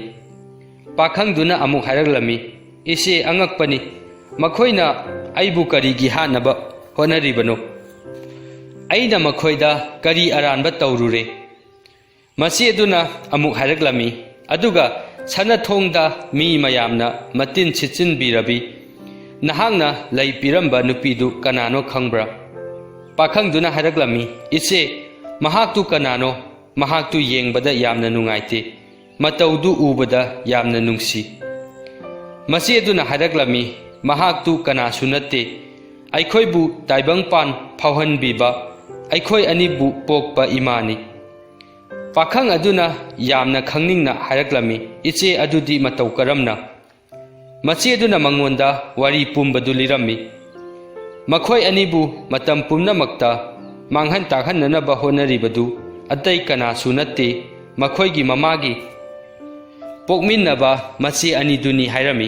ꯄꯥꯈꯪꯗꯨꯅ ꯑꯃꯨꯛ ꯍꯥꯏꯔꯛꯂꯝꯃꯤ, "ꯏꯆꯦ, ꯑꯉꯛꯄꯅꯤ, ꯃꯈꯣꯏꯅ ꯑꯩꯕꯨ ꯀꯔꯤꯒꯤ ꯍꯥꯠꯅꯕ ꯍꯣꯠꯅꯔꯤꯕꯅꯣ? ꯑꯩꯅ ꯃꯈꯣꯏꯗ ꯀꯔꯤ ꯑꯔꯥꯟꯕ ꯇꯧꯔꯨꯔꯦ?" ꯃꯆꯦ ꯑꯗꯨꯅ ꯑꯃꯨꯛ ꯍꯥꯏꯔꯛꯂꯝꯃꯤ, "ꯑꯗꯨꯒ ꯁꯅꯥꯊꯣꯡꯗ ꯃꯤ ꯃꯌꯥꯝꯅ ꯃꯇꯤꯟ ꯁꯤꯠꯆꯤꯟꯕꯤꯔꯕꯤ ꯅꯍꯥꯛꯅ ꯂꯩ ꯄꯤꯔꯝꯕ ꯅꯨꯄꯤꯗꯨ ꯀꯅꯥꯅꯣ ꯈꯪꯕ꯭ꯔꯥ?" ꯄꯥꯈꯪꯗꯨꯅ ꯍꯥꯏꯔꯛꯂꯝꯃꯤ, "ꯏꯆꯦ, ꯃꯍꯥꯛꯇꯨ ꯀꯅꯥꯅꯣ? ꯃꯍꯥꯛꯇꯨ ꯌꯦꯡꯕꯗ ꯌꯥꯝꯅ ꯅꯨꯡꯉꯥꯏꯇꯦ, ꯃꯇꯧꯗꯨ ꯎꯕꯗ ꯌꯥꯝꯅ ꯅꯨꯡꯁꯤ꯫" ꯃꯆꯦ ꯑꯗꯨꯅ ꯍꯥꯏꯔꯛꯂꯝꯃꯤ, "ꯃꯍꯥꯛꯇꯨ ꯀꯅꯥꯁꯨ ꯅꯠꯇꯦ, ꯑꯩꯈꯣꯏꯕꯨ ꯇꯥꯏꯕꯪꯄꯥꯟ ꯐꯥꯎꯍꯟꯕꯤꯕ, ꯑꯩꯈꯣꯏ ꯑꯅꯤꯕꯨ ꯄꯣꯛꯄ ꯏꯃꯥꯅꯤ꯫" ꯄꯥꯈꯪ ꯑꯗꯨꯅ ꯌꯥꯝꯅ ꯈꯪꯅꯤꯡꯅ ꯍꯥꯏꯔꯛꯂꯝꯃꯤ, "ꯏꯆꯦ, ꯑꯗꯨꯗꯤ ꯃꯇꯧ ꯀꯔꯝꯅ?" ꯃꯆꯦ ꯑꯗꯨꯅ ꯃꯉꯣꯟꯗ ꯋꯥꯔꯤ ꯄꯨꯝꯕꯗꯨ ꯂꯤꯔꯝꯃꯤ꯫ ꯃꯈꯣꯏ ꯑꯅꯤꯕꯨ ꯃꯇꯝ ꯄꯨꯝꯅꯃꯛꯇ ꯃꯥꯡꯍꯟ ꯇꯥꯛꯍꯟꯅꯅꯕ ꯍꯣꯠꯅꯔꯤꯕꯗꯨ ꯑꯇꯩ ꯀꯅꯥꯁꯨ ꯅꯠꯇꯦ, ꯃꯈꯣꯏꯒꯤ ꯃꯃꯥꯒꯤ ꯄꯣꯛꯃꯤꯟꯅꯕ ꯃꯆꯦ ꯑꯅꯤꯗꯨꯅꯤ ꯍꯥꯏꯔꯝꯃꯤ꯫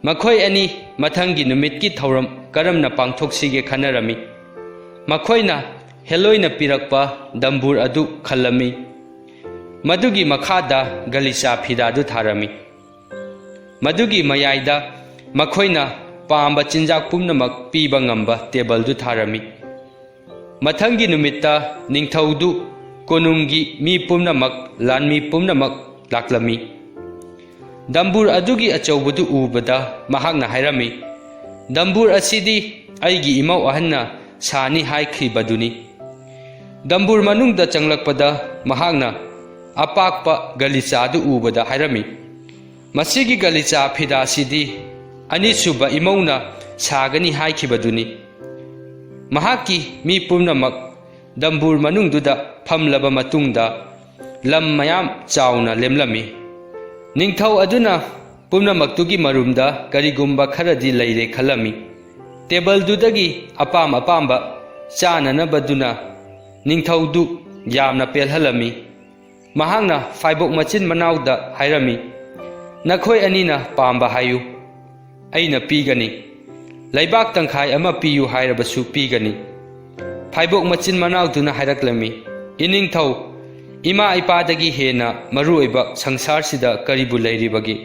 ꯃꯈꯣꯏ ꯑꯅꯤ ꯃꯊꯪꯒꯤ ꯅꯨꯃꯤꯠꯀꯤ ꯊꯧꯔꯝ ꯀꯔꯝꯅ ꯄꯥꯡꯊꯣꯛꯁꯤꯒꯦ ꯈꯟꯅꯔꯝꯃꯤ꯫ ꯃꯈꯣꯏꯅ ꯍꯦꯂꯣꯏꯅ ꯄꯤꯔꯛꯄ ꯗꯝꯕꯨꯔ ꯑꯗꯨ ꯈꯜꯂꯝꯃꯤ꯫ ꯃꯗꯨꯒꯤ ꯃꯈꯥꯗ ꯒꯂꯤꯆꯥ ꯐꯤꯗꯥꯗꯨ ꯊꯥꯔꯝꯃꯤ꯫ ꯃꯗꯨꯒꯤ ꯃꯌꯥꯏꯗ ꯃꯈꯣꯏꯅ ꯄꯥꯝꯕ ꯆꯤꯟꯖꯥꯛ ꯄꯨꯝꯅꯃꯛ ꯄꯤꯕ ꯉꯝꯕ ꯇꯦꯕꯜꯗꯨ ꯊꯥꯔꯝꯃꯤ꯫ ꯃꯊꯪꯒꯤ ꯅꯨꯃꯤꯠꯇ ꯅꯤꯡꯊꯧꯗꯨ ꯀꯣꯅꯨꯡꯒꯤ ꯃꯤ ꯄꯨꯝꯅꯃꯛ, ꯂꯥꯟꯃꯤ ꯄꯨꯝꯅꯃꯛ ꯂꯥꯛꯂꯝꯃꯤ꯫ ꯗꯝꯕꯨꯔ ꯑꯗꯨꯒꯤ ꯑꯆꯧꯕꯗꯨ ꯎꯕꯗ ꯃꯍꯥꯛꯅ ꯍꯥꯏꯔꯝꯃꯤ, "ꯗꯝꯕꯨꯔ ꯑꯁꯤꯗꯤ ꯑꯩꯒꯤ ꯏꯃꯧ ꯑꯍꯟꯅ ꯁꯥꯅꯤ ꯍꯥꯏꯈꯤꯕꯗꯨꯅꯤ꯫" ꯗꯝꯕꯨꯔ ꯃꯅꯨꯡꯗ ꯆꯪꯂꯛꯄꯗ ꯃꯍꯥꯛꯅ ꯑꯄꯥꯛꯄ ꯒꯂꯤꯆꯥꯗꯨ ꯎꯕꯗ ꯍꯥꯏꯔꯝꯃꯤ, "ꯃꯁꯤꯒꯤ ꯒꯂꯤꯆꯥ ꯐꯤꯗꯥꯁꯤꯗꯤ ꯑꯅꯤꯁꯨꯕ ꯏꯃꯧꯅ ꯁꯥꯒꯅꯤ ꯍꯥꯏꯈꯤꯕꯗꯨꯅꯤ꯫ ꯃꯍꯥꯛꯀꯤ ꯃꯤ ꯄꯨꯝꯅꯃꯛ ꯗꯝꯕꯨꯔ ꯃꯅꯨꯡꯗꯨꯗ ꯐꯝꯂꯕ ꯃꯇꯨꯡꯗ ꯂꯝ ꯃꯌꯥꯝ ꯆꯥꯎꯅ ꯂꯦꯝꯂꯝꯃꯤ꯫ ꯅꯤꯡꯊꯧ ꯑꯗꯨꯅ ꯄꯨꯝꯅꯃꯛꯇꯨꯒꯤ ꯃꯔꯨꯝꯗ ꯀꯔꯤꯒꯨꯝꯕ ꯈꯔꯗꯤ ꯂꯩꯔꯦ ꯈꯜꯂꯝꯃꯤ꯫ ꯇꯦꯕꯜꯗꯨꯗꯒꯤ ꯑꯄꯥꯝ ꯑꯄꯥꯝꯕ ꯆꯥꯅꯅꯕꯗꯨꯅ ꯅꯤꯡꯊꯧꯗꯨ ꯌꯥꯝꯅ ꯄꯦꯜꯍꯜꯂꯝꯃꯤ꯫ ꯃꯍꯥꯛꯅ ꯐꯥꯏꯕꯣꯛ ꯃꯆꯤꯟ ꯃꯅꯥꯎꯗ ꯍꯥꯏꯔꯝꯃꯤ, "ꯅꯈꯣꯏ ꯑꯅꯤꯅ ꯄꯥꯝꯕ ꯍꯥꯏꯌꯨ, ꯑꯩꯅ ꯄꯤꯒꯅꯤ꯫ ꯂꯩꯕꯥꯛ ꯇꯪꯈꯥꯏ ꯑꯃ ꯄꯤꯌꯨ ꯍꯥꯏꯔꯕꯁꯨ ꯄꯤꯒꯅꯤ꯫" ꯐꯥꯏꯕꯣꯛ ꯃꯆꯤꯟ ꯃꯅꯥꯎꯗꯨꯅ ꯍꯥꯏꯔꯛꯂꯝꯃꯤ, "ꯏꯅꯤꯡꯊꯧ, ꯏꯃꯥ ꯏꯄꯥꯗꯒꯤ ꯍꯦꯟꯅ ꯃꯔꯨꯑꯣꯏꯕ ꯁꯪꯁꯥꯔꯁꯤꯗ ꯀꯔꯤꯕꯨ ꯂꯩꯔꯤꯕꯒꯦ?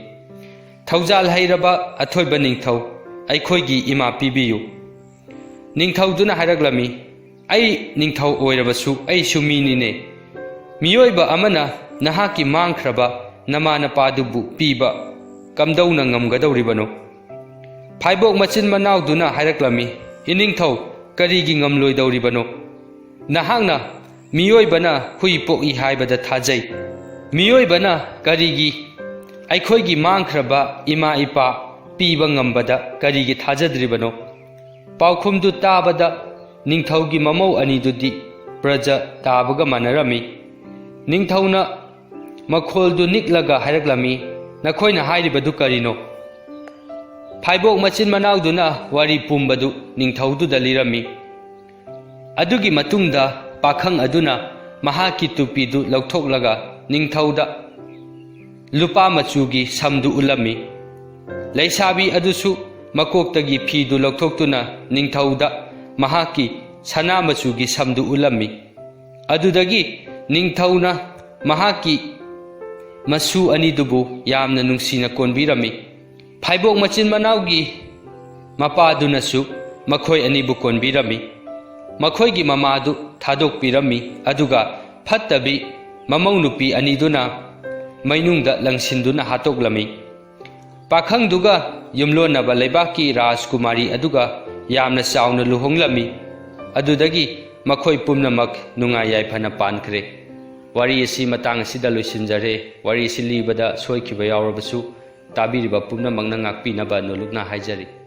ꯊꯧꯖꯥꯜ ꯍꯩꯔꯕ ꯑꯊꯣꯏꯕ ꯅꯤꯡꯊꯧ, ꯑꯩꯈꯣꯏꯒꯤ ꯏꯃꯥ ꯄꯤꯕꯤꯌꯨ꯫" ꯅꯤꯡꯊꯧꯗꯨꯅ ꯍꯥꯏꯔꯛꯂꯝꯃꯤ, "ꯑꯩ ꯅꯤꯡꯊꯧ ꯑꯣꯏꯔꯕꯁꯨ ꯑꯩꯁꯨ ꯃꯤꯅꯤꯅꯦ꯫ ꯃꯤꯑꯣꯏꯕ ꯑꯃꯅ ꯅꯍꯥꯛꯀꯤ ꯃꯥꯡꯈ꯭ꯔꯕ ꯅꯃꯥ ꯅꯄꯥꯗꯨꯕꯨ ꯄꯤꯕ ꯀꯝꯗꯧꯅ ꯉꯝꯒꯗꯧꯔꯤꯕꯅꯣ?" ꯐꯥꯏꯕꯣꯛ ꯃꯆꯤꯟ ꯃꯅꯥꯎꯗꯨꯅ ꯍꯥꯏꯔꯛꯂꯝꯃꯤ, "ꯏꯅꯤꯡꯊꯧ, ꯀꯔꯤꯒꯤ ꯉꯝꯂꯣꯏꯗꯧꯔꯤꯕꯅꯣ? ꯅꯍꯥꯛꯅ ꯃꯤꯑꯣꯏꯕꯅ ꯍꯨꯏ ꯄꯣꯛꯏ ꯍꯥꯏꯕꯗ ꯊꯥꯖꯩ꯫ ꯃꯤꯑꯣꯏꯕꯅ ꯀꯔꯤꯒꯤ ꯑꯩꯈꯣꯏꯒꯤ ꯃꯥꯡꯈ꯭ꯔꯕ ꯏꯃꯥ ꯏꯄꯥ ꯄꯤꯕ ꯉꯝꯕꯗ ꯀꯔꯤꯒꯤ ꯊꯥꯖꯗ꯭ꯔꯤꯕꯅꯣ?" ꯄꯥꯎꯈꯨꯝꯗꯨ ꯇꯥꯕꯗ ꯅꯤꯡꯊꯧꯒꯤ ꯃꯃꯧ ꯑꯅꯤꯗꯨꯗꯤ ꯄ꯭ꯔꯖꯥ ꯇꯥꯕꯒ ꯃꯥꯟꯅꯔꯝꯃꯤ꯫ ꯅꯤꯡꯊꯧꯅ ꯃꯈꯣꯜꯗꯨ ꯅꯤꯛꯂꯒ ꯍꯥꯏꯔꯛꯂꯝꯃꯤ, "ꯅꯈꯣꯏꯅ ꯍꯥꯏꯔꯤꯕꯗꯨ ꯀꯔꯤꯅꯣ?" ꯐꯥꯏꯕꯣꯛ ꯃꯆꯤꯟ ꯃꯅꯥꯎꯗꯨꯅ ꯋꯥꯔꯤ ꯄꯨꯝꯕꯗꯨ ꯅꯤꯡꯊꯧꯗꯨꯗ ꯂꯤꯔꯝꯃꯤ꯫ ꯑꯗꯨꯒꯤ ꯃꯇꯨꯡꯗ ꯄꯥꯈꯪ ꯑꯗꯨꯅ ꯃꯍꯥꯛꯀꯤ ꯇꯨꯄꯤꯗꯨ ꯂꯧꯊꯣꯛꯂꯒ ꯅꯤꯡꯊꯧꯗ ꯂꯨꯄꯥ ꯃꯆꯨꯒꯤ ꯁꯝꯗꯨ ꯎꯠꯂꯝꯃꯤ꯫ ꯂꯩꯁꯥꯕꯤ ꯑꯗꯨꯁꯨ ꯃꯀꯣꯛꯇꯒꯤ ꯐꯤꯗꯨ ꯂꯧꯊꯣꯛꯇꯨꯅ ꯅꯤꯡꯊꯧꯗ ꯃꯍꯥꯛꯀꯤ ꯁꯅꯥ ꯃꯆꯨꯒꯤ ꯁꯝꯗꯨ ꯎꯠꯂꯝꯃꯤ꯫ ꯑꯗꯨꯗꯒꯤ ꯅꯤꯡꯊꯧꯅ ꯃꯍꯥꯛꯀꯤ ꯃꯁꯨ ꯑꯅꯤꯗꯨꯕꯨ ꯌꯥꯝꯅ ꯅꯨꯡꯁꯤꯅ ꯀꯣꯟꯕꯤꯔꯝꯃꯤ꯫ ꯐꯥꯏꯕꯣꯛ ꯃꯆꯤꯟ ꯃꯅꯥꯎꯒꯤ ꯃꯄꯥꯗꯨꯅꯁꯨ ꯃꯈꯣꯏ ꯑꯅꯤꯕꯨ ꯀꯣꯟꯕꯤꯔꯝꯃꯤ꯫ ꯃꯈꯣꯏꯒꯤ ꯃꯃꯥꯗꯨ ꯊꯥꯗꯣꯛꯄꯤꯔꯝꯃꯤ, ꯑꯗꯨꯒ ꯐꯠꯇꯕꯤ ꯃꯃꯧ ꯅꯨꯄꯤ ꯑꯅꯤꯗꯨꯅ ꯃꯩꯅꯨꯡꯗ ꯂꯪꯁꯤꯟꯗꯨꯅ ꯍꯥꯠꯇꯣꯛꯂꯝꯃꯤ꯫ ꯄꯥꯈꯪꯗꯨꯒ ꯌꯨꯝꯂꯣꯟꯅꯕ ꯂꯩꯕꯥꯛꯀꯤ ꯔꯥꯖꯀꯨꯃꯥꯔꯤ ꯑꯗꯨꯒ ꯌꯥꯝꯅ ꯆꯥꯎꯅ ꯂꯨꯍꯣꯡꯂꯝꯃꯤ꯫ ꯑꯗꯨꯗꯒꯤ ꯃꯈꯣꯏ ꯄꯨꯝꯅꯃꯛ ꯅꯨꯡꯉꯥꯏ ꯌꯥꯏꯐꯅ ꯄꯥꯟꯈ꯭ꯔꯦ꯫ ꯋꯥꯔꯤ ꯑꯁꯤ ꯃꯇꯥꯡ ꯑꯁꯤꯗ ꯂꯣꯏꯁꯤꯟꯖꯔꯦ꯫ ꯋꯥꯔꯤ ꯑꯁꯤ ꯂꯤꯕꯗ ꯁꯣꯏꯈꯤꯕ ꯌꯥꯎꯔꯕꯁꯨ ꯇꯥꯕꯤꯔꯤꯕ ꯄꯨꯝꯅꯃꯛꯅ ꯉꯥꯛꯄꯤꯅꯕ ꯅꯣꯂꯨꯛꯅ ꯍꯥꯏꯖꯔꯤ꯫